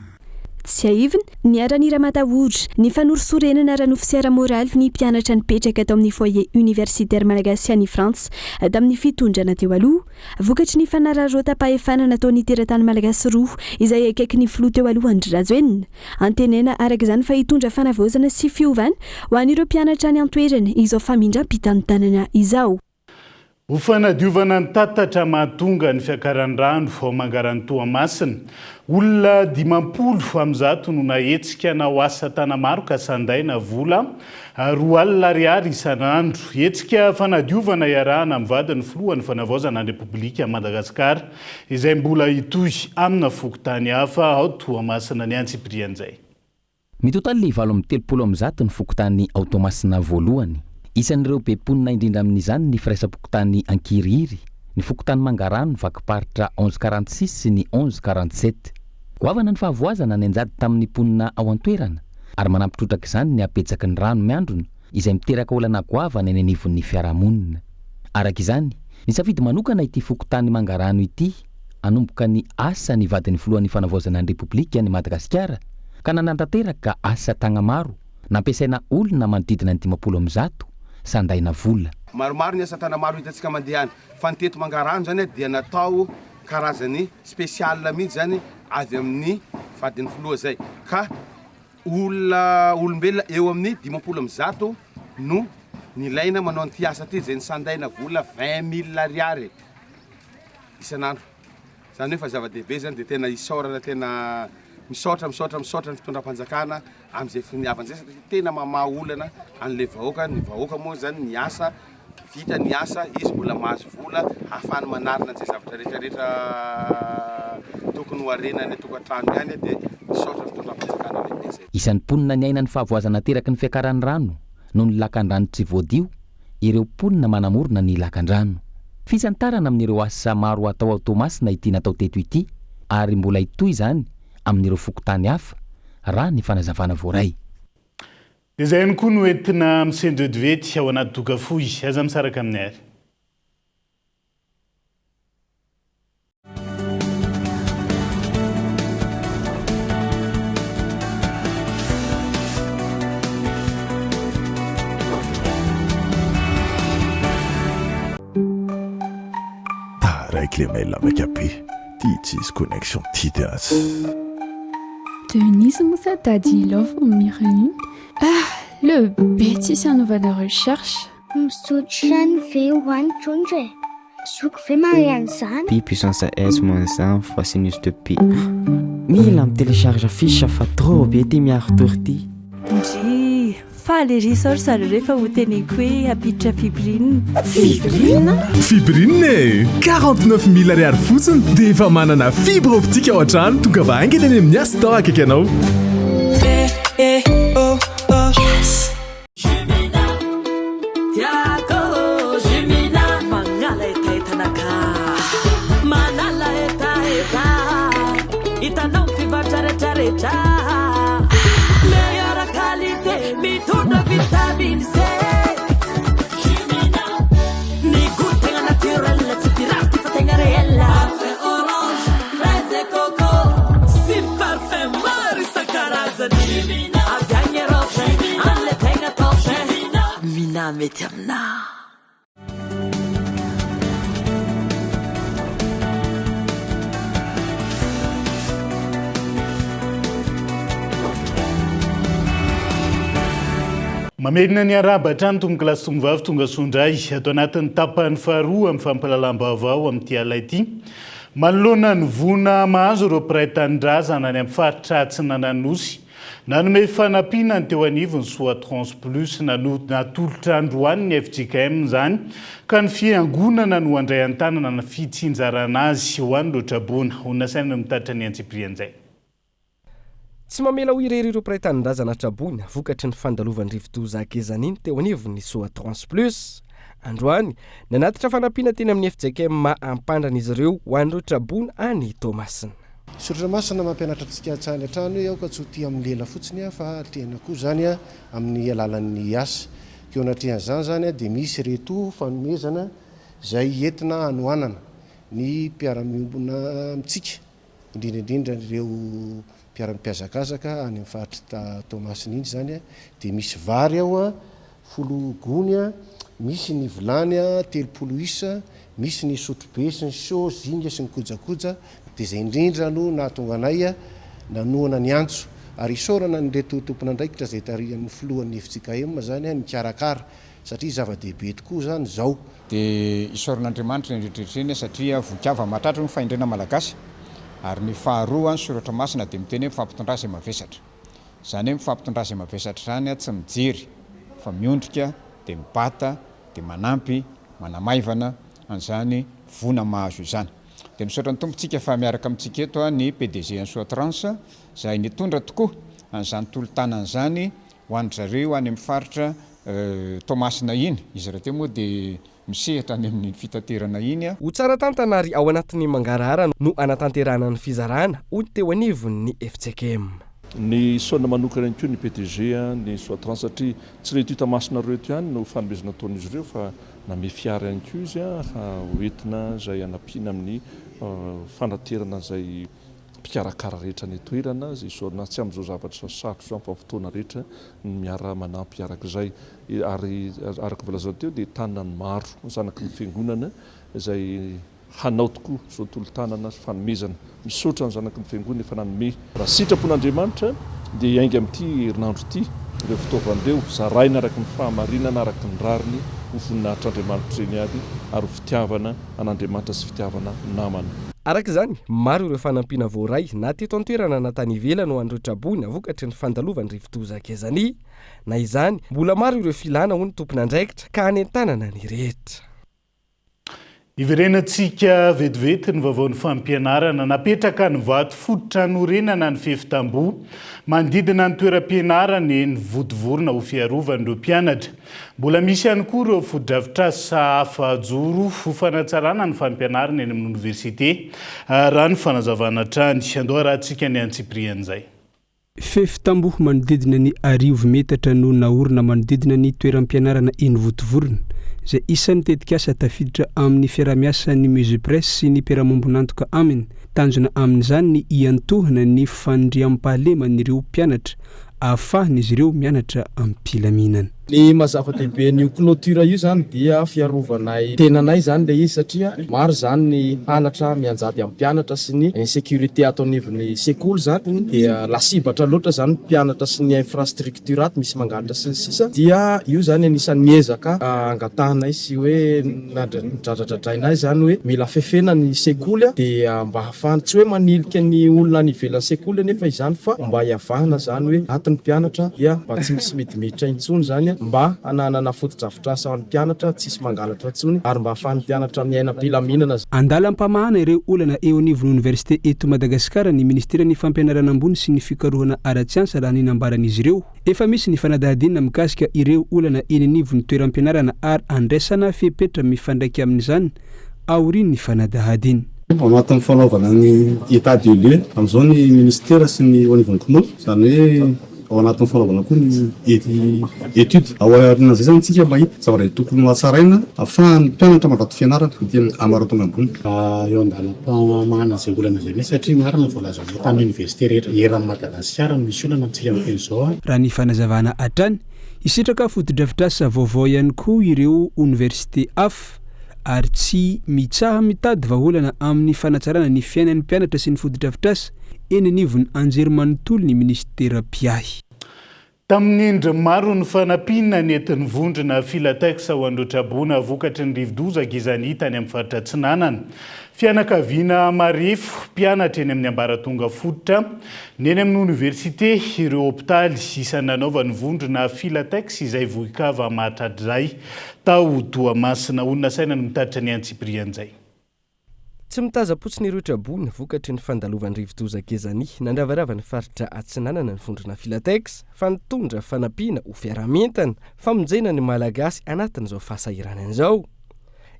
Tsiahivina, niharan'ny ramatahora, ny fanorisorenana ara-nofo sy ara-moraly ny mpianatra nipetraka tao amin'ny Foyer Universitaire Malagasy any Frantsa tamin'ny fitondrana teo aloha. Vokatry ny fanararaotam-pahefana nataon'ny teratany malagasy roa izay akaiky ny filoha teo aloha Andry Rajoelina. Antenaina araka izany fa hitondra fanavaozana sy fiovana ho an'ireo mpianatra any an-toerana izao famindram-pitantanana izao. Ho fanadiovana ny tatatra mahatonga ny fiakaran'ny rano ao Mangarano Toamasina, olona 150 no nahetsika hanao asa tanamaro ka sandaina vola 20 ariary isan'andro. Hetsika fanadiovana iarahana amin'ny vadin'ny filohan'ny fanavaozana ny Repoblika Madagasikara izay mbola hitohy amina fokontany hafa ao Toamasina ny antsipirian'izay. Mitotaly 138 ny fokontany ao Toamasina voalohany. Isan'ireo be mponina indrindra amin'izany ny firaisam-pokontany Ankirihiry, ny fokontany Mangarano vakim-paritra onze quarante six sy ny onze quarante sept. Goavana ny fahavoazana nianjady tamin'ny mponina ao an-toerana ary manampy trotraka izany ny habetsaky ny rano miandrona izay miteraka olana goavana eny anivon'ny fiarahamonina. Araka izany, nisafidy manokana ity fokontany Mangarano ity hanomboka ny asa ny vadin'ny filohan'ny fanavaozana ny Repoblika ny Madagasikara ka nanatanteraka asa tagnamaro nampiasaina olona manodidina ny 150 sandaina vola. Maromaro ny asa tanamaro hitantsika mandeha any fa ny teto Mangarano zany dia natao karazany spécial mihitsy zany avy amin'ny vadin'ny filoha zay ka olona olombelona eo amin'ny 150 no nilaina manao an'ity asa ity zay nisandaina vola 20 mille ariary isan'andro. Izany hoe fa zava-dehibe izany dia tena isaorana tena misaotra misaotra misaotra ny fitondram-panjakana amin'izay finiavana izay satria tena mamaha olana an'ilay vahoaka, ny vahoaka moa izany ny asa vita ny asa izy mbola mahazo vola ahafahany manarina an'izay zavatra rehetra rehetra tokony ho harena any an-tokantrano ihany dia misaotra ny fitondram-panjakana lehibe izay. Isan'ny mponina niaina ny fahavoazana ateraky ny fiakaran'ny rano noho ny lakandrano tsy voadio ireo mponina manamorona ny lakandrano. Fisantarana amin'ireo asa maro atao ao Toamasina ity natao teto ity ary mbola hitohy izany amin'ireo fokontany hafa, raha ny fanazavana voaray. Dia izay ihany koa no entina misento vetivety ao anaty doka fohy. Aza misaraka aminay ary. Taraiky le mail maika be, ty tsisy connexion ty de aza. Denise moa sa Daddy Love mihira an'iny? Ah! Le be tsisy hanaovana recherche. Misotro rano ve ho any trondro e? Zoky ve mahay an'izany? Pi puissance s moins 1 fois sinus de pi. Mila mi-télécharge fiche fa trop be ty miaro tour ty. Ndrii, faly ery izao ry zareo rehefa ho teneniko hoe hampiditra fibrine. Fibrine? Fibrine e! 49 mille ariary fotsiny dia efa manana fibre optique ao an-trano. Tongava haingana eny amin'ny Astor akaiky anao. Eh, eh, oh, oh. Yes! Tiako Jumina magnala hetahetanaka manala hetaheta hitanao mpivarotra retraretra meilleure qualité mitondra vitamine C Jumina ny goût tegna naturel tsy pirate fa tegna réel parfum orange fraise et coco sy parfum maro isan-karazany Jumina avy agny Europe amle tegna top Mina mety aminah. Mamerina ny arahaba hatrany tompokolahy sy tompovavy tonga soa indray ato anatin'ny tapany faharoa amin'ny fampahalalam-baovao amin'ity alina ity. Manoloana ny voina mahazo ireo mpiray tanindrazana any amin'ny faritra atsinanan'ny Nosy, nanome fanampiana ny teo anivon'ny Soatrans Plus natolotra androany ny fjkm izany ka ny fiangonana no handray an-tanana ny fitsinjarana azy ho an'ireo traboina. Ho nasaina no mitatitra ny antsipirian'izay. Tsy mamela ho irery ireo mpiray tanindrazana traboina vokatry ny fandalovan'ny rivodoza Gezani ny teo anivon'ny Soatrans Plus. Androany, nanatitra fanampiana teny amin'ny fjkm Ampandrana izy ireo ho an'ireo traboina any Toamasina. Soratra Masina mampianatra antsika hatrany hatrany hoe aoka tsy ho tia amin'ny lela fotsiny fa tena koa izany amin'ny alalan'ny asa. Ka eo anatrehan'izany izany dia misy ireto fanomezana izay entina hanohanana ny mpiara-miombona amintsika. indrindra indrindra ireo mpiara-mihazakazaka any amin'ny faritra Toamasina iny izany dia misy vary ao folo gony, misy ny vilany 30 isa, misy ny sotrobe sy ny seau, zinga sy ny kojakoja, dia izay indrindra no nahatonga anay nanohana ny antso ary isaorana an'ireto tompon'andraikitra izay tarihan'ny filohan'ny fjkm izany nikarakara satria zava-dehibe tokoa izany izao. Dia isaorana Andriamanitra iny rehetra rehetra iny satria voky hava mahatratra hoy ny fahendrena malagasy. Ary ny faharoa, ny soratra masina dia miteny hoe mifampitondrà izay mavesatra. Izany hoe mifampitondrà izay mavesatra izany tsy mijery fa miondrika dia mibata dia manampy, manamaivana an'izany voina mahazo izany. Dia misaotra ny Tompo tsika fa miaraka amintsika eto ny PDG an'i Soatrans izay nitondra tokoa an'izany tolo-tanana izany ho an-dry zareo any amin'ny faritra Toamasina iny. Izy rahateo moa dia misehatra any amin'iny fitaterana iny. Ho tsara tantana ary ao anatin'ny mangarahara no hanatanterahana ny fizarana, hoy ny teo anivon'ny fjkm. Ny isaorana manokana ihany koa ny PDG ny Soatrans satria tsy ireto hita masonareo eto ihany no fanomezana ataon'izy ireo fa namehy fiara ihany koa izy ho entina izay hanampiana amin'ny fanaterana izay mpikarakara rehetra any an-toerana izay isaorana azy tsy amin'izao zavatra sarotra izao fa amin'ny fotoana rehetra ny miara-manampy arak'izay ary araka ny voalazany teo dia tanan'ny maro zanaky ny fiangonana izay hanao tokoa izao tolo-tanana sy fanomezana. Misaotra ny zanaky ny fiangonana efa nanome. Raha sitrapon'Andriamanitra dia hiainga amin'ity herinandro ity ireo fitaovana ireo, zaraina araka ny fahamarinana, araka ny rariny, ho voninahitr'Andriamanitra ireny avy ary ho fitiavana an'Andriamanitra sy fitiavana namana. Araka izany, maro ireo fanampiana voaray na teto an-toerana na tany ivelany ho an'ireo traboina vokatry ny fandalovan'ny rivodoza Gezani. Na izany, mbola maro ireo filana hoy ny tompon'andraikitra ka hanentanana ny rehetra. Hiverenantsika vetivety ny vaovaon'ny fampianarana. Napetraka ny vato fototra hanorenana ny fefy tamboho manodidina ny toeram-pianarana eny Vontovorona ho fiarovan'ireo mpianatra. Mbola misy ihany koa ireo fotodrafitrasa hafa ajoro ho fanatsarana ny fampianarana eny amin'ny oniversite, raha ny fanazavana hatrany. Andao harahantsika ny antsipirian'izay. Fefy tamboho manodidina ny arivo metatra no naorina manodidina ny toeram-pianarana eny Vontovorona, izay isan'ny tetikasa tafiditra amin'ny fiarahamiasan'ny Mesupress sy ny mpiara-mombon'antoka aminy. Tanjona amin'izany ny hiantohana ny fandriampahaleman'ireo mpianatra ahafahan'izy ireo mianatra am-pilaminana. Ny maha zava-dehibe an'io clôture io zany dia fiarovanay tenanay zany le izy satria maro zany ny halatra mianjady amin'ny mpianatra sy ny insécurité ato anivon'ny sekoly zany dia lasibatra loatra zany ny mpianatra sy ny infrastructure ato misy mangalatra sy ny sisa dia io zany anisan'ny ezaka angatahanay sy hoe dradradradrainay zany hoe mila fefena ny sekoly dia mba Fa tsy hoe manilika ny olona any ivelan'ny sekoly anefa izany fa mba hiavahana izany hoe ato ny mpianatra dia mba tsy misy midimiditra intsony izany mba hananana fotodrafitrasa ho an'ny mpianatra tsisy mangalatra intsony ary mba ahafahan'ny mpianatra miaina am-pilaminana. Andalam-pamahana ireo olana eo anivon'ny oniversite eto Madagasikara ny minisiteran'ny Fampianarana ambony sy ny fikarohana ara-tsiansa raha ny nambaran'izy ireo. Efa misy ny fanadihadiana mikasika ireo olana eny anivon'ny toeram-pianarana ary andraisana fepetra mifandraika amin'izany aorian'ny fanadihadiana. Ao anatin'ny fanaovana ny état des lieux amin'izao ny minisitera sy ny eo anivon'ny CNOU, izany hoe ao anatin'ny fanaovana koa ny étude. Ao aorianan'izay izany isika mahita zavatra izay tokony ho hatsaraina ahafahan'ny mpianatra mandrato fianarana ety amin'ny ambaratonga ambony. Eo an-dalam-pamahana izay olana izay mihitsy satria marina ny voalazanao tamin'ny oniversite rehetra eran'i Madagasikara no misy olana amintsika miteny izao. Raha ny fanazavana hatrany, hisitraka fotodrafitrasa vaovao ihany koa ireo oniversite hafa. ary tsy mitsaha-mitady vahaolana amin'ny fanatsarana ny fiainan'ny mpianatra sy ny fotodrafitrasa eny anivon'ny anjerimanontolo ny minisitera mpiahy. Tamin'ny endriny maro ny fanampiana nentin'ny vondrona Filatex ho an'ireo traboina vokatry ny rivodoza Gizani tany amin'ny faritra Atsinanana. Fianakaviana marefo, mpianatra eny amin'ny ambaratonga fototra, ny eny amin'ny oniversite, ireo hopitaly, isan'ny nanaovan'ny vondrona Filatex izay vohikava mahatradray Tao Toamasina, olona saina no mitatitra ny antsipirian'izay. Tsy mitazam-potsiny ireo traboina vokatry ny fandalovan'ny rivodoza Gezani nandravarava ny faritra Atsinanana ny vondrona Filatex fa nitondra fanampiana ho fiaraha-mientana, famonjena ny Malagasy anatin'izao fahasahiranana izao.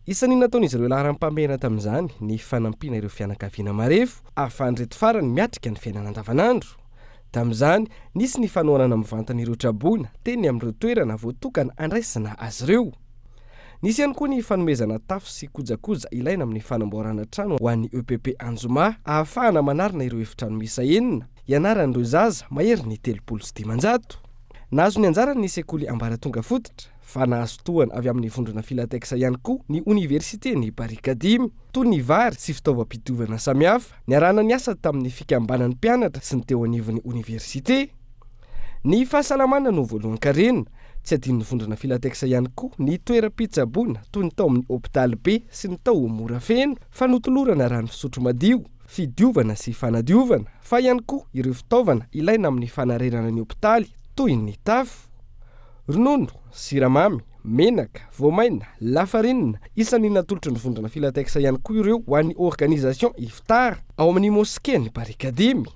Isan'ny nataon'izy ireo laharam-pahamehana tamin'izany ny fanampiana ireo fianakaviana marefo ahafahan'ireto farany miatrika ny fiainana andavanandro. Tamin'izany, nisy ny fanohanana mivantana ireo traboina teny amin'ireo toerana voatokana handraisana azy ireo. Nisy ihany koa ny fanomezana tafo sy kojakoja ilaina amin'ny fanamboarana trano ho an'ny EPP Anjoma ahafahana manarina ireo efitrano miisa enina hianaran'ireo zaza maherin'ny 530. Nahazo ny anjarany ny sekoly ambaratonga fototra, fa nahazo tohana avy amin'ny vondrona Filatex ihany koa ny oniversiten'i Barikadimy, toy ny vary sy fitaovam-pidiovana samihafa. Niarahana niasa tamin'ny fikambanan'ny mpianatra sy ny teo anivon'ny oniversite. Ny fahasalamana no voalohan-karena. Tsy adinon'ny vondrona Filatex ihany koa ny toeram-pitsaboana toy ny tao amin'ny hopitaly be sy ny tao Morafeno fa notolorana rano fisotro madio, fidiovana sy fanadiovana fa ihany koa ireo fitaovana ilaina amin'ny fanarenana ny hopitaly toy ny tafo. Ronono, siramamy, menaka, voamaina, lafarinina, isan'ny natolotry ny vondrona Filatex ihany koa ireo ho an'ny Organisation Iftar ao amin'ny Moskean'i Barikadimy.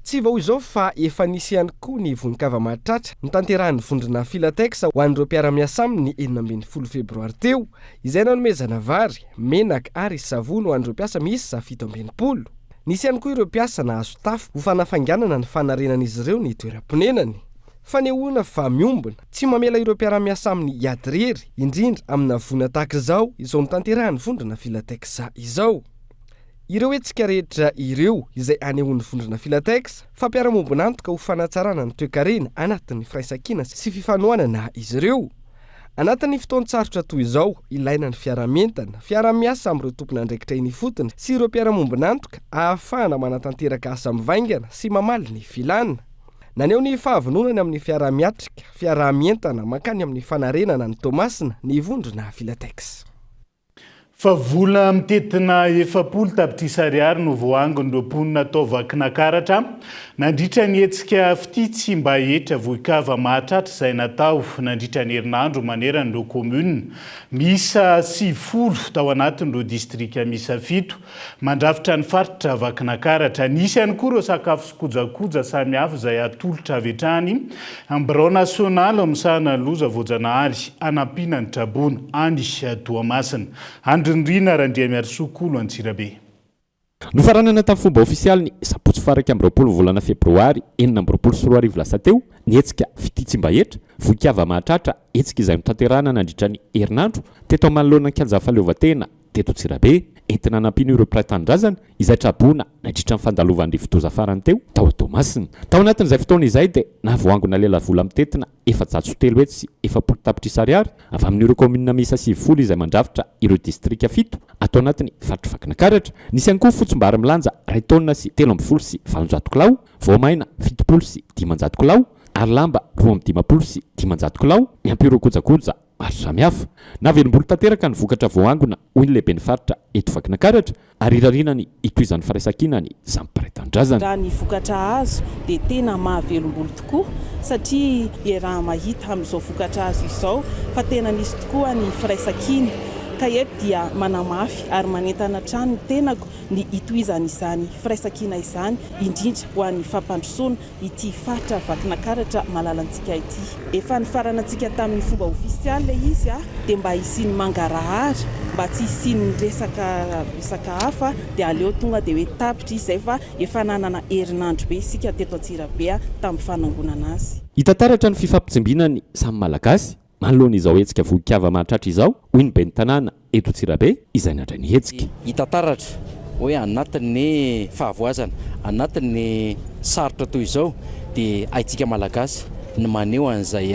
Tsy vao izao fa efa nisy ihany koa ny voin-kava-mahatratra notanterahin'ny vondrona Filatex ho an'ireo mpiara-miasa aminy ny 16 febroary teo, izay nanomezana vary, menaka ary savony ho an'ireo mpiasa miisa 67. Nisy ihany koa ireo mpiasa nahazo tafo ho fanafainganana ny fanarenan'izy ireo ny toeram-ponenany. Fanehoana fa miombona, tsy mamela ireo mpiara-miasa aminy hiady irery, indrindra amina voina tahaka izao, izao notanterahan'ny vondrona Filatex izao. Ireo hetsika rehetra ireo izay anehoan'ny vondrona Filatex fa mpiara-miombon'antoka ho fanatsarana ny toekarena anatin'ny firaisankina sy fifanohanana izy ireo. Anatin'ny fotoan-tsarotra toy izao, ilaina ny fiaraha-mientana, fiaraha-miasa amin'ireo tompon'andraikitra eny ifotony sy ireo mpiara-miombon'antoka ahafahana manatanteraka asa mivaingana sy mamaly ny filàna. Naneho ny fahavononany amin'ny fiaraha-miatrika, fiaraha-mientana mankany amin'ny fanarenana an'i Toamasina ny vondrona Filatex. Fa vola mitentina 40 tapitrisa ariary no voaangon'ireo mponina tao Vakinakaratra nandritra ny hetsika Fitia tsy mba hetra vohikava mahatratra izay natao nandritra ny herinandro manerana ireo kaominina miisa 90 tao anatin'ireo distrika miisa fito Mandrafitra ny faritra Vakinakaratra. Nisy ihany koa ireo sakafo sy kojakoja samihafa izay atolotra avy hatrany amin'ny birao nasionaly misahana ny loza voajanahary hanampiana ny traboina any Toamasina. Andry Nirina Randriamiarisoa Kolo Antsirabe. Nofaranana tamin'ny fomba ofisialy ny sabotsy faha 21 volana febroary 2026 lasa teo ny hetsika Fitia tsy mba hetra, Vohikava mahatratra, hetsika izay notanterahana nandritra ny herinandro teto manoloana ny kianjan'ny fahaleovantena teto Antsirabe. entina hanampiana ireo mpiray tanindrazana izay traboina nandritra ny fandalovan'ny rivodoza farany teo tao Toamasina. Tao anatin'izay fotoana izay dia nahavoangona lelavola mitentina 440 tapitrisa ariary avy amin'ireo kaominina miisa 90 izay mandrafitra ireo distrika fito ato anatin'ny faritr'i Vakinakaratra. Nisy ihany koa fotsimbary milanja iray taonina sy 813 kilao, voamaina 570 kilao ary lamba 552 kilao miampy ireo kojakoja maro samihafa. Nahavelom-bolo tanteraka ny vokatra voaangona hoy ny lehiben'ny faritra eto Vakinakaratra ary irariana ny hitohizan'ny firaisankina ny samy mpiray tanindrazana. Raha ny vokatra azo dia tena mahavelom-bolo tokoa satria iaraha-mahita amin'izao vokatra azo izao fa tena nisy tokoa ny firaisankina ka eto dia manamafy ary manentana hatrany ny tenako ny hitohizan'izany firaisankina izany indrindra ho an'ny fampandrosoana ity faritra Vakinakaratra malalantsika ity. Efa nifaranantsika tamin'ny fomba ofisialy ilay izy dia mba hisian'ny mangarahara, mba tsy hisian'ny resaka resaka hafa dia aleo tonga dia hoe tapitra izy izay fa efa nanana herinandro be isika teto Antsirabe tamin'ny fanangonana azy. Hita taratra ny fifampitsimbinan'ny samy Malagasy Manoloana izao hetsika vohikava mahatratra izao, hoy ny ben'ny tanàna eto Antsirabe izay nandray ny hetsika. Hita taratra hoe anatin'ny fahavoazana, anatin'ny sarotra toy izao dia haintsika Malagasy ny maneho an'izay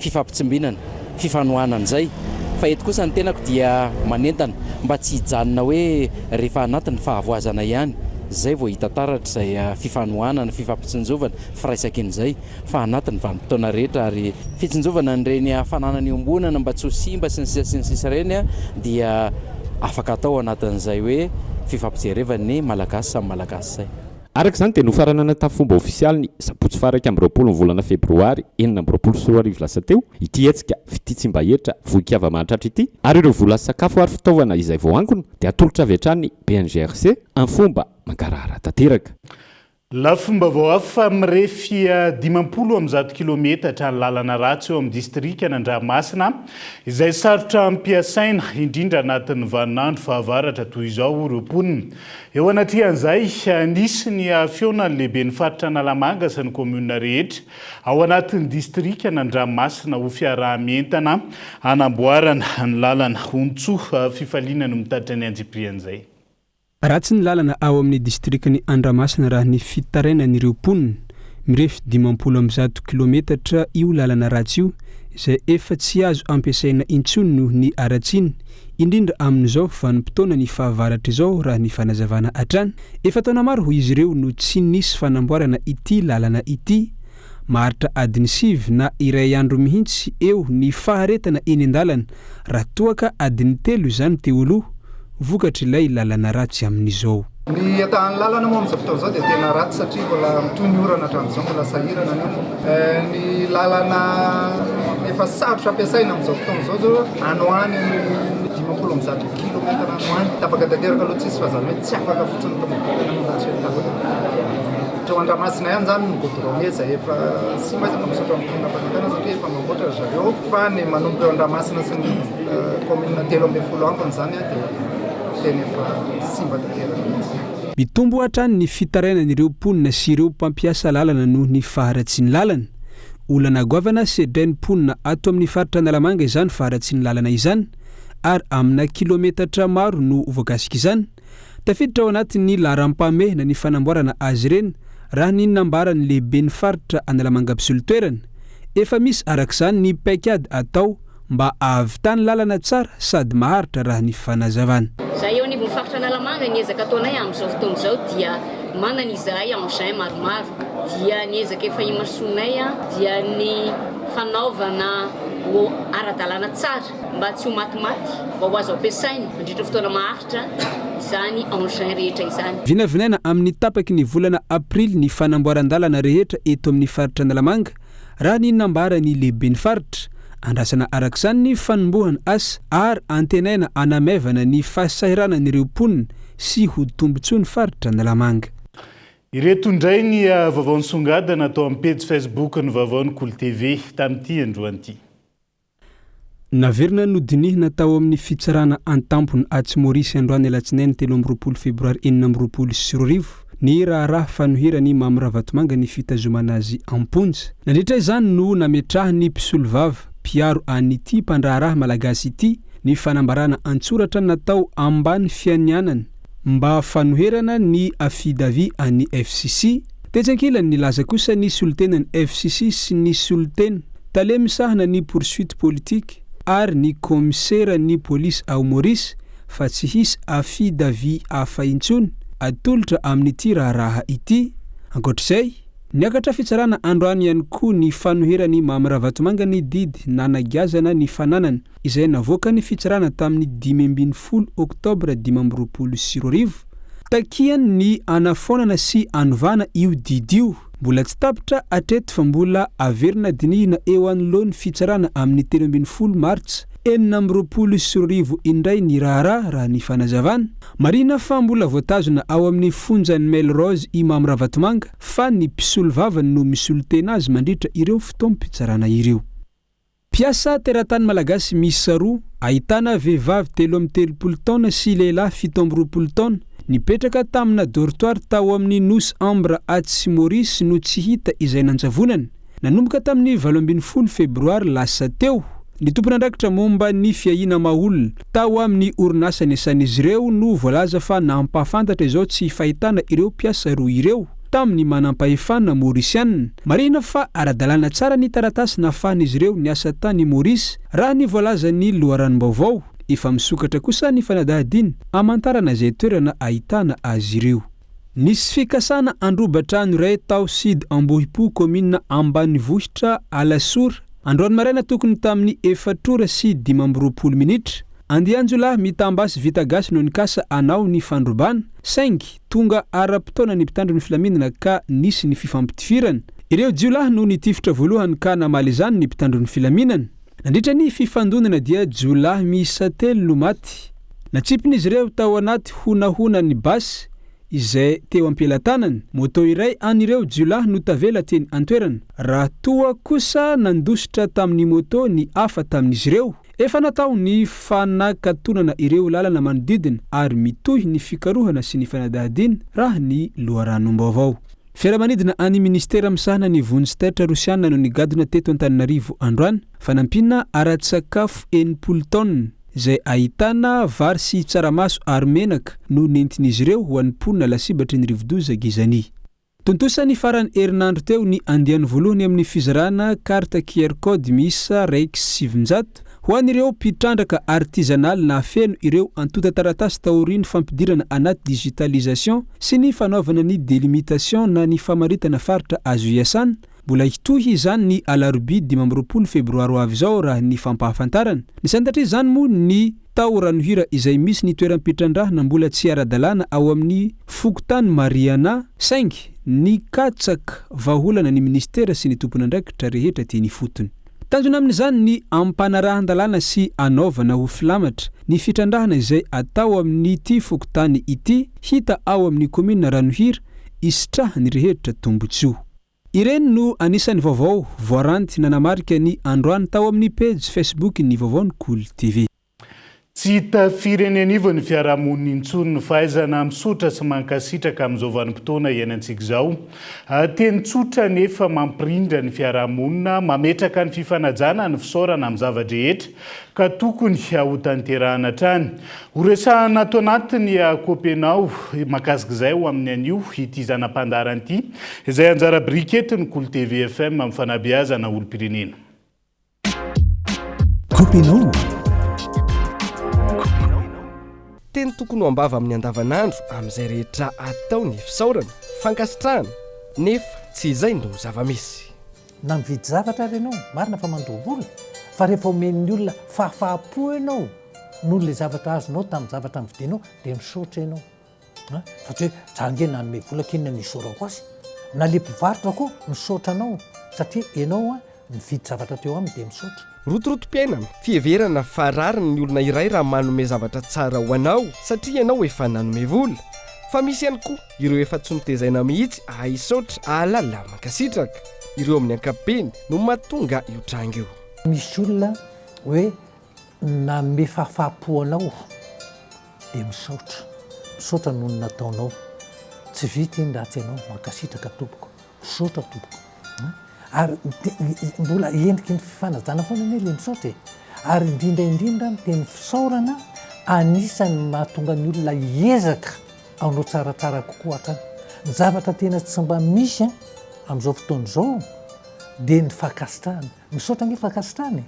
fifampitsimbinana, fifanohanana izay. Fa eto kosa ny tenako dia manentana mba tsy hijanona hoe rehefa anatin'ny fahavoazana ihany izay vao hita taratra izay fifanohanana, fifampitsinjovana, firaisankina izay. fa anatin'ny vanim-potoana rehetra ary fitsinjovana an'ireny fananana iombonana mba tsy ho simba sy ny sisa sy ny sisa ireny dia afaka atao anatin'izay hoe fifampijerevan'ny Malagasy samy Malagasy izay. Araka izany dia nofaranana tamin'ny fomba ofisialy ny sabotsy faha 21 ny volana febroary 2026 lasa teo ity hetsika Fitia tsy mba hetra vohikava mahatratra ity ary ireo vola sy sakafo ary fitaovana izay voaangona dia atolotra avy hatrany ny BNGRC amin'ny fomba mangarahara tanteraka. Lafim-baovao hafa, mirefy 150 kilometatra ny lalana ratsy eo amin'ny distrikan'Andramasina, izay sarotra ampiasaina, indrindra anatin'ny vaninandro fahavaratra toy izao, ireo mponina. Eo anatrehan'izay, nisy ny fihaonan'ny lehiben'ny faritra Analamanga sy ny kaominina rehetra ao anatin'ny distrikan'Andramasina ho fiaraha-mientana hanamboarana ny lalana. Ontsoa Fifaliana no mitatitra ny antsipirian'izay. Ratsy ny lalana ao amin'ny distrikan'i Andramasina raha ny fitarainan'ireo mponina. Mirefy 150 kilometatra io lalana ratsy io izay efa tsy azo ampiasaina intsony noho ny haratsiany, indrindra amin'izao vanim-potoanan'ny fahavaratra izao raha ny fanazavana hatrany. Efa taona maro hoy izy ireo no tsy nisy fanamboarana ity lalana ity. Maharitra adiny sivy na iray andro mihitsy eo ny faharetana eny an-dalana raha toa ka adiny telo izany teo aloha, vokatr'ilay lalana ratsy amin'izao. Ny tahan'ny lalana moa amin'izao fotoana izao dia tena ratsy satria mbola mitohy ny orana hatramin'izao, mbola sahirana ny olona. Ny lalana efa sarotra ampiasaina amin'izao fotoana izao izao any ho any amin'ny 150 kilometatra any ho any. Tapaka tanteraka aloha tsisy fa izany hoe tsy afaka fotsiny ny tomobile mbola tsy tapaka. Teo Andramasina ihany izany ny goudronné izay efa simba izy, misaotra ny mponina mpanjakana satria efa mamboatra ry zareo fa ny manomboka eo Andramasina sy ny commune 13 ambiny izany dia tena efa simba tanteraka mihitsy. Mitombo hatrany ny fitarainan'ireo mponina sy ireo mpampiasa lalana noho ny faharatsian'ny lalana. Olana goavana sedrain'ny mponina ato amin'ny faritra Analamanga izany faharatsian'ny lalana izany ary amina kilometatra maro no voakasik'izany. Tafiditra ao anatin'ny laharam-pahamehana ny fanamboarana azy ireny, raha ny nambaran'ny lehiben'ny faritra Analamanga mpisolo toerana. Efa misy araka izany ny paikady atao mba ahavitany lalana tsara sady maharitra raha ny fanazavana. Izahay eo anivon'ny faritra Analamanga, ny ezaka ataonay amin'izao fotoana izao dia manana izahay engin maromaro, dia ny ezaka efa imasoanay dia ny fanaovana ho ara-dalàna tsara mba tsy ho matimaty, mba ho azo ampiasaina mandritra fotoana maharitra izany engin rehetra izany. Vinavinaina amin'ny tapaky ny volana aprily ny fanamboaran-dalana rehetra eto amin'ny faritra Analamanga, raha ny nambaran'ny lehiben'ny faritra. Andrasana araka izany ny fanombohana asa ary antenaina hanamaivana ny fahasahiranan'ireo mponina sy ho tombontsoa ny faritra Analamanga. Ireto indray ny vaovao nisongadina tao amin'ny pejy Facebook ny vaovaon'ny Kolo TV tamin'ity androany ity. Naverina nodinihina tao amin'ny Fitsarana an-tampony atsy Maorisy androany alatsinainy 23 febroary 2026 ny raharaha fanoheran'i Mamy Ravatomanga ny fitazomana azy am-ponja. Nandritra izany no nametrahan'ny mpisolovava mpiaro an'ity mpandraharaha malagasy ity. ny fanambarana an-tsoratra natao ambany fianianana mba fanoherana ny affidavit an'ny FCC. Tetsy ankilany, nilaza kosa ny solontenan'ny FCC sy ny solontena tale misahana ny poursuite politique ary ny kaomiseran'ny polisy ao Maurice fa tsy hisy affidavit hafa intsony atolotra amin'ity raharaha ity. Ankoatra izay, niakatra fitsarana androany ihany koa ny fanoheran'i Mamy Ravatomanga ny didy nanagiazana ny fananany izay navoakan'ny fitsarana tamin'ny 15 oktobra 2025, takiany ny hanafoanana sy hanovana io didy io. Mbola tsy tapitra hatreto fa mbola averina dinihina eo anoloan'ny fitsarana amin'ny 13 martsa 2026 indray ny raharaha raha ny fanazavana. Marihina fa mbola voatazona ao amin'ny fonjan'i Melrose i Mamy Ravatomanga fa ny mpisolovavany no misolo tena azy mandritra ireo fotoam-pitsarana ireo. Mpiasa teratany malagasy miisa roa, ahitana vehivavy 33 taona sy lehilahy 27 taona, nipetraka tamina dortoir tao amin'ny Nosy Ambre atsy Maurice no tsy hita izay nanjavonany, nanomboka tamin'ny 18 febroary lasa teo. Ny tompon'andraikitra momba ny fiahiana maha-olona tao amin'ny orinasa niasan'izy ireo no voalaza fa nampahafantatra izao tsy fahitana ireo mpiasa roa ireo tamin'ny manampahefana maorisianina. Marihina fa ara-dalàna tsara ny taratasy nahafahan'izy ireo niasa tany Maurice, raha ny voalazan'ny loharanom-baovao. Efa misokatra kosa ny fanadihadiana hamantarana izay toerana ahitana azy ireo. Nisy fikasana handroba trano iray tao Sud Ambohipo, kaominina ambanivohitra Alasora, androany maraina tokony tamin'ny efatra ora sy 25 minitra. Andian-jiolahy mitam-basy vita gasy no nikasa hanao ny fandrobana, saingy Tonga ara-potoana ny mpitandro ny filaminana ka nisy ny fifampitifirana. Ireo jiolahy no nitifitra voalohany ka namaly izany ny mpitandro ny filaminana. Nandritra ny fifandonana dia jiolahy miisa telo no maty. Natsipin'izy ireo tao anaty honahona ny basy izay teo am-pelatanany. Moto iray an'ireo jiolahy no tavela teny an-toerana, raha toa kosa nandositra tamin'ny moto ny hafa tamin'izy ireo. Efa natao ny fanakatonana ireo lalana manodidina ary mitohy ny fikarohana sy ny fanadihadiana raha ny loharanom-baovao. Fiaramanidina an'ny minisitera misahana ny vonjy taitra rosiana no nigadona teto Antananarivo androany. Fanampiana ara-tsakafo 60 taonina izay ahitana vary sy tsaramaso ary menaka no nentin'izy ireo ho an'ny mponina lasibatry ny rivodoza Gezani. Tontosa ny faran'ny herinandro teo ny andiany voalohany amin'ny fizarana carte QR code miisa 901 ho an'ireo mpitrandraka artizanaly nahafeno ireo antontan-taratasy taorian'ny fampidirana anaty digitalisation sy ny fanaovana ny delimitation na ny famaritana faritra azo iasana. Mbola hitohy izany ny alarobia 25 febroary ho avy izao raha ny fampahafantarana. Nisantatra izany moa ny Tao Ranohira izay misy ny toeram-pitrandrahana mbola tsy ara-dalàna ao amin'ny fokontany Mariana, saingy nikatsaka vahaolana ny minisitera sy ny tompon'andraikitra rehetra teny ifotony. Tanjona amin'izany ny ampanarahan-dalàna sy anaovana ho filamatra ny fitrandrahana izay atao amin'ity fokontany ity hita ao amin'ny kaominina Ranohira, isitrahan'ny rehetra tombontsoa. Ireny no anisan'ny vaovao voaranty nanamarika ny androany tao amin'ny pejy Facebook ny vaovaon'ny Kolo TV. Tsy hita firy eny anivon'ny fiarahamonina intsony ny fahaizana misotra sy mankasitraka amin'izao vanim-potoana iainantsika izao. Teny tsotra nefa mampirindra ny fiarahamonina, mametraka ny fifanajana ny fisaorana amin'ny zava-drehetra ka tokony hotanterahana hatrany. Horesahana ato anatin'ny Kopenao mahakasika izay ho amin'ny anio ity zana-pandaharana ity, izay anjara biriky entin'ny Kolo TV FM amin'ny fanabeazana olom-pirenena. Kopenao. Teny tokony ho am-bava amin'ny andavanandro amin'izay rehetra atao ny fisaorana, fankasitrahana, nefa tsy izay no zava-misy. Na mividy zavatra ary ianao, marina fa mandoa vola, fa rehefa omen'ny olona fahafaham-po ianao noho ilay zavatra azonao tamin'ny zavatra novidianao dia misaotra ianao. An! Fa tsy hoe za ange nanome vola k'inona no isaorako azy. Na ilay mpivarotra koa misaotra anao satria ianao an nividy zavatra teo aminy dia misaotra. Rotorotom-piainana, fiheverana fa rariny ny olona iray raha manome zavatra tsara ho anao satria ianao efa nanome vola. Fa misy ihany koa ireo efa tsy notezaina mihitsy hahay hisaotra, hahalala, mankasitraka. Ireo amin'ny ankapobeny no mahatonga io tranga io. Misy olona hoe nanome fahafaham-po anao dia misaotra, misaotra noho ny nataonao, tsy vita iny raha tsy ianao, mankasitraka tompoko, misaotra tompoko. Ary mbola endriky ny fifanajana foana anie ilay misaotra e! Ary indrindra indrindra ny teny fisaorana anisan'ny mahatonga ny olona hiezaka hanao tsaratsara kokoa hatrany. Ny zavatra tena tsy mba misy amin'izao fotoana izao dia ny fankasitrahana. Misaotra ange fankasitrahana e!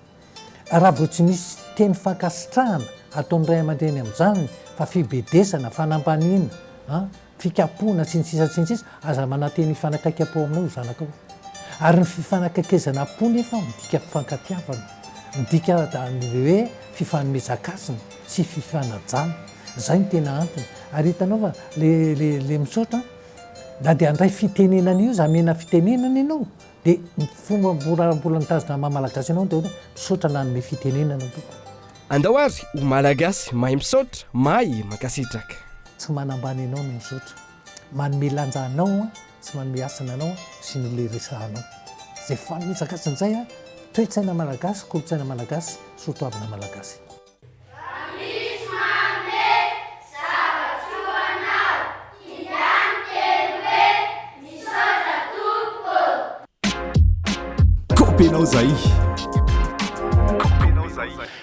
Raha vao tsy misy teny fankasitrahana ataon'ny ray aman-dreny amin'izany fa fibedesana, fanambaniana, an, fikapohana sy ny sisa sy ny sisa, aza manantena hifanakaiky am-po aminao io zanakao io. Ary ny fifanakaikezana am-po nefa midika fifankatiavana, midika hoe fifanomezan-kasina sy fifanajana. Izay no tena antony. Ary hitanao fa le le le misaotra na dia handray fitenenana io aza, hamena fitenenana ianao, Dia ny fomba mbola mbola nitazona ny maha Malagasy anao dia hoe misaotra nanome fitenenana tompoko. Andao ary ho Malagasy mahay misaotra, mahay mankasitraka. Tsy manambany anao ny misaotra. Manome lanja anao sy manome hasina anao sy ny olona iresahanao. Izay fanomezan-kasina izay, toe-tsaina Malagasy, kolontsaina Malagasy, soatoavina Malagasy. Raha misy manome zava-tsoa anao, kinga ny teny hoe misaotra tompoko. Kaopenao zay.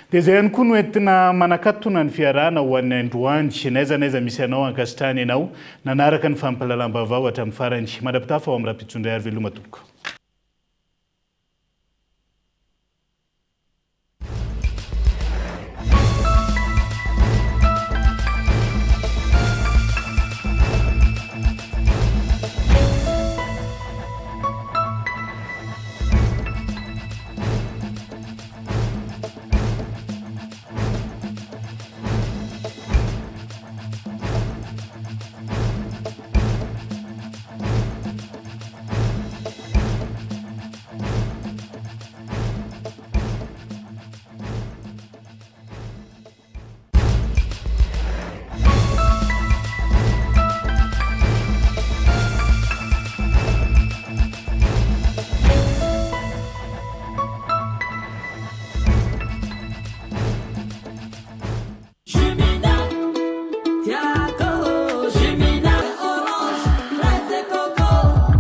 Dia izay ihany koa no entina manakatona ny fiarahana ho an'ny androany. N'aiza n'aiza misy anao, ankasitrahana ianao nanaraka ny fampahalalam-baovao hatramin'ny farany. Mandra-pitafa ao amin'ny rahampitso indray ary veloma tompoko. Jumina, orange, fraise et coco,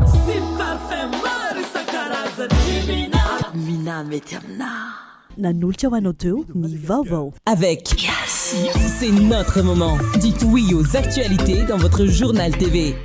sy parfum maro isan-karazany. Jumina, Mina mety aminà. Nanolotra ho anao teo ny vaovao. Avec C'est notre moment. Dites oui aux actualités dans votre journal TV.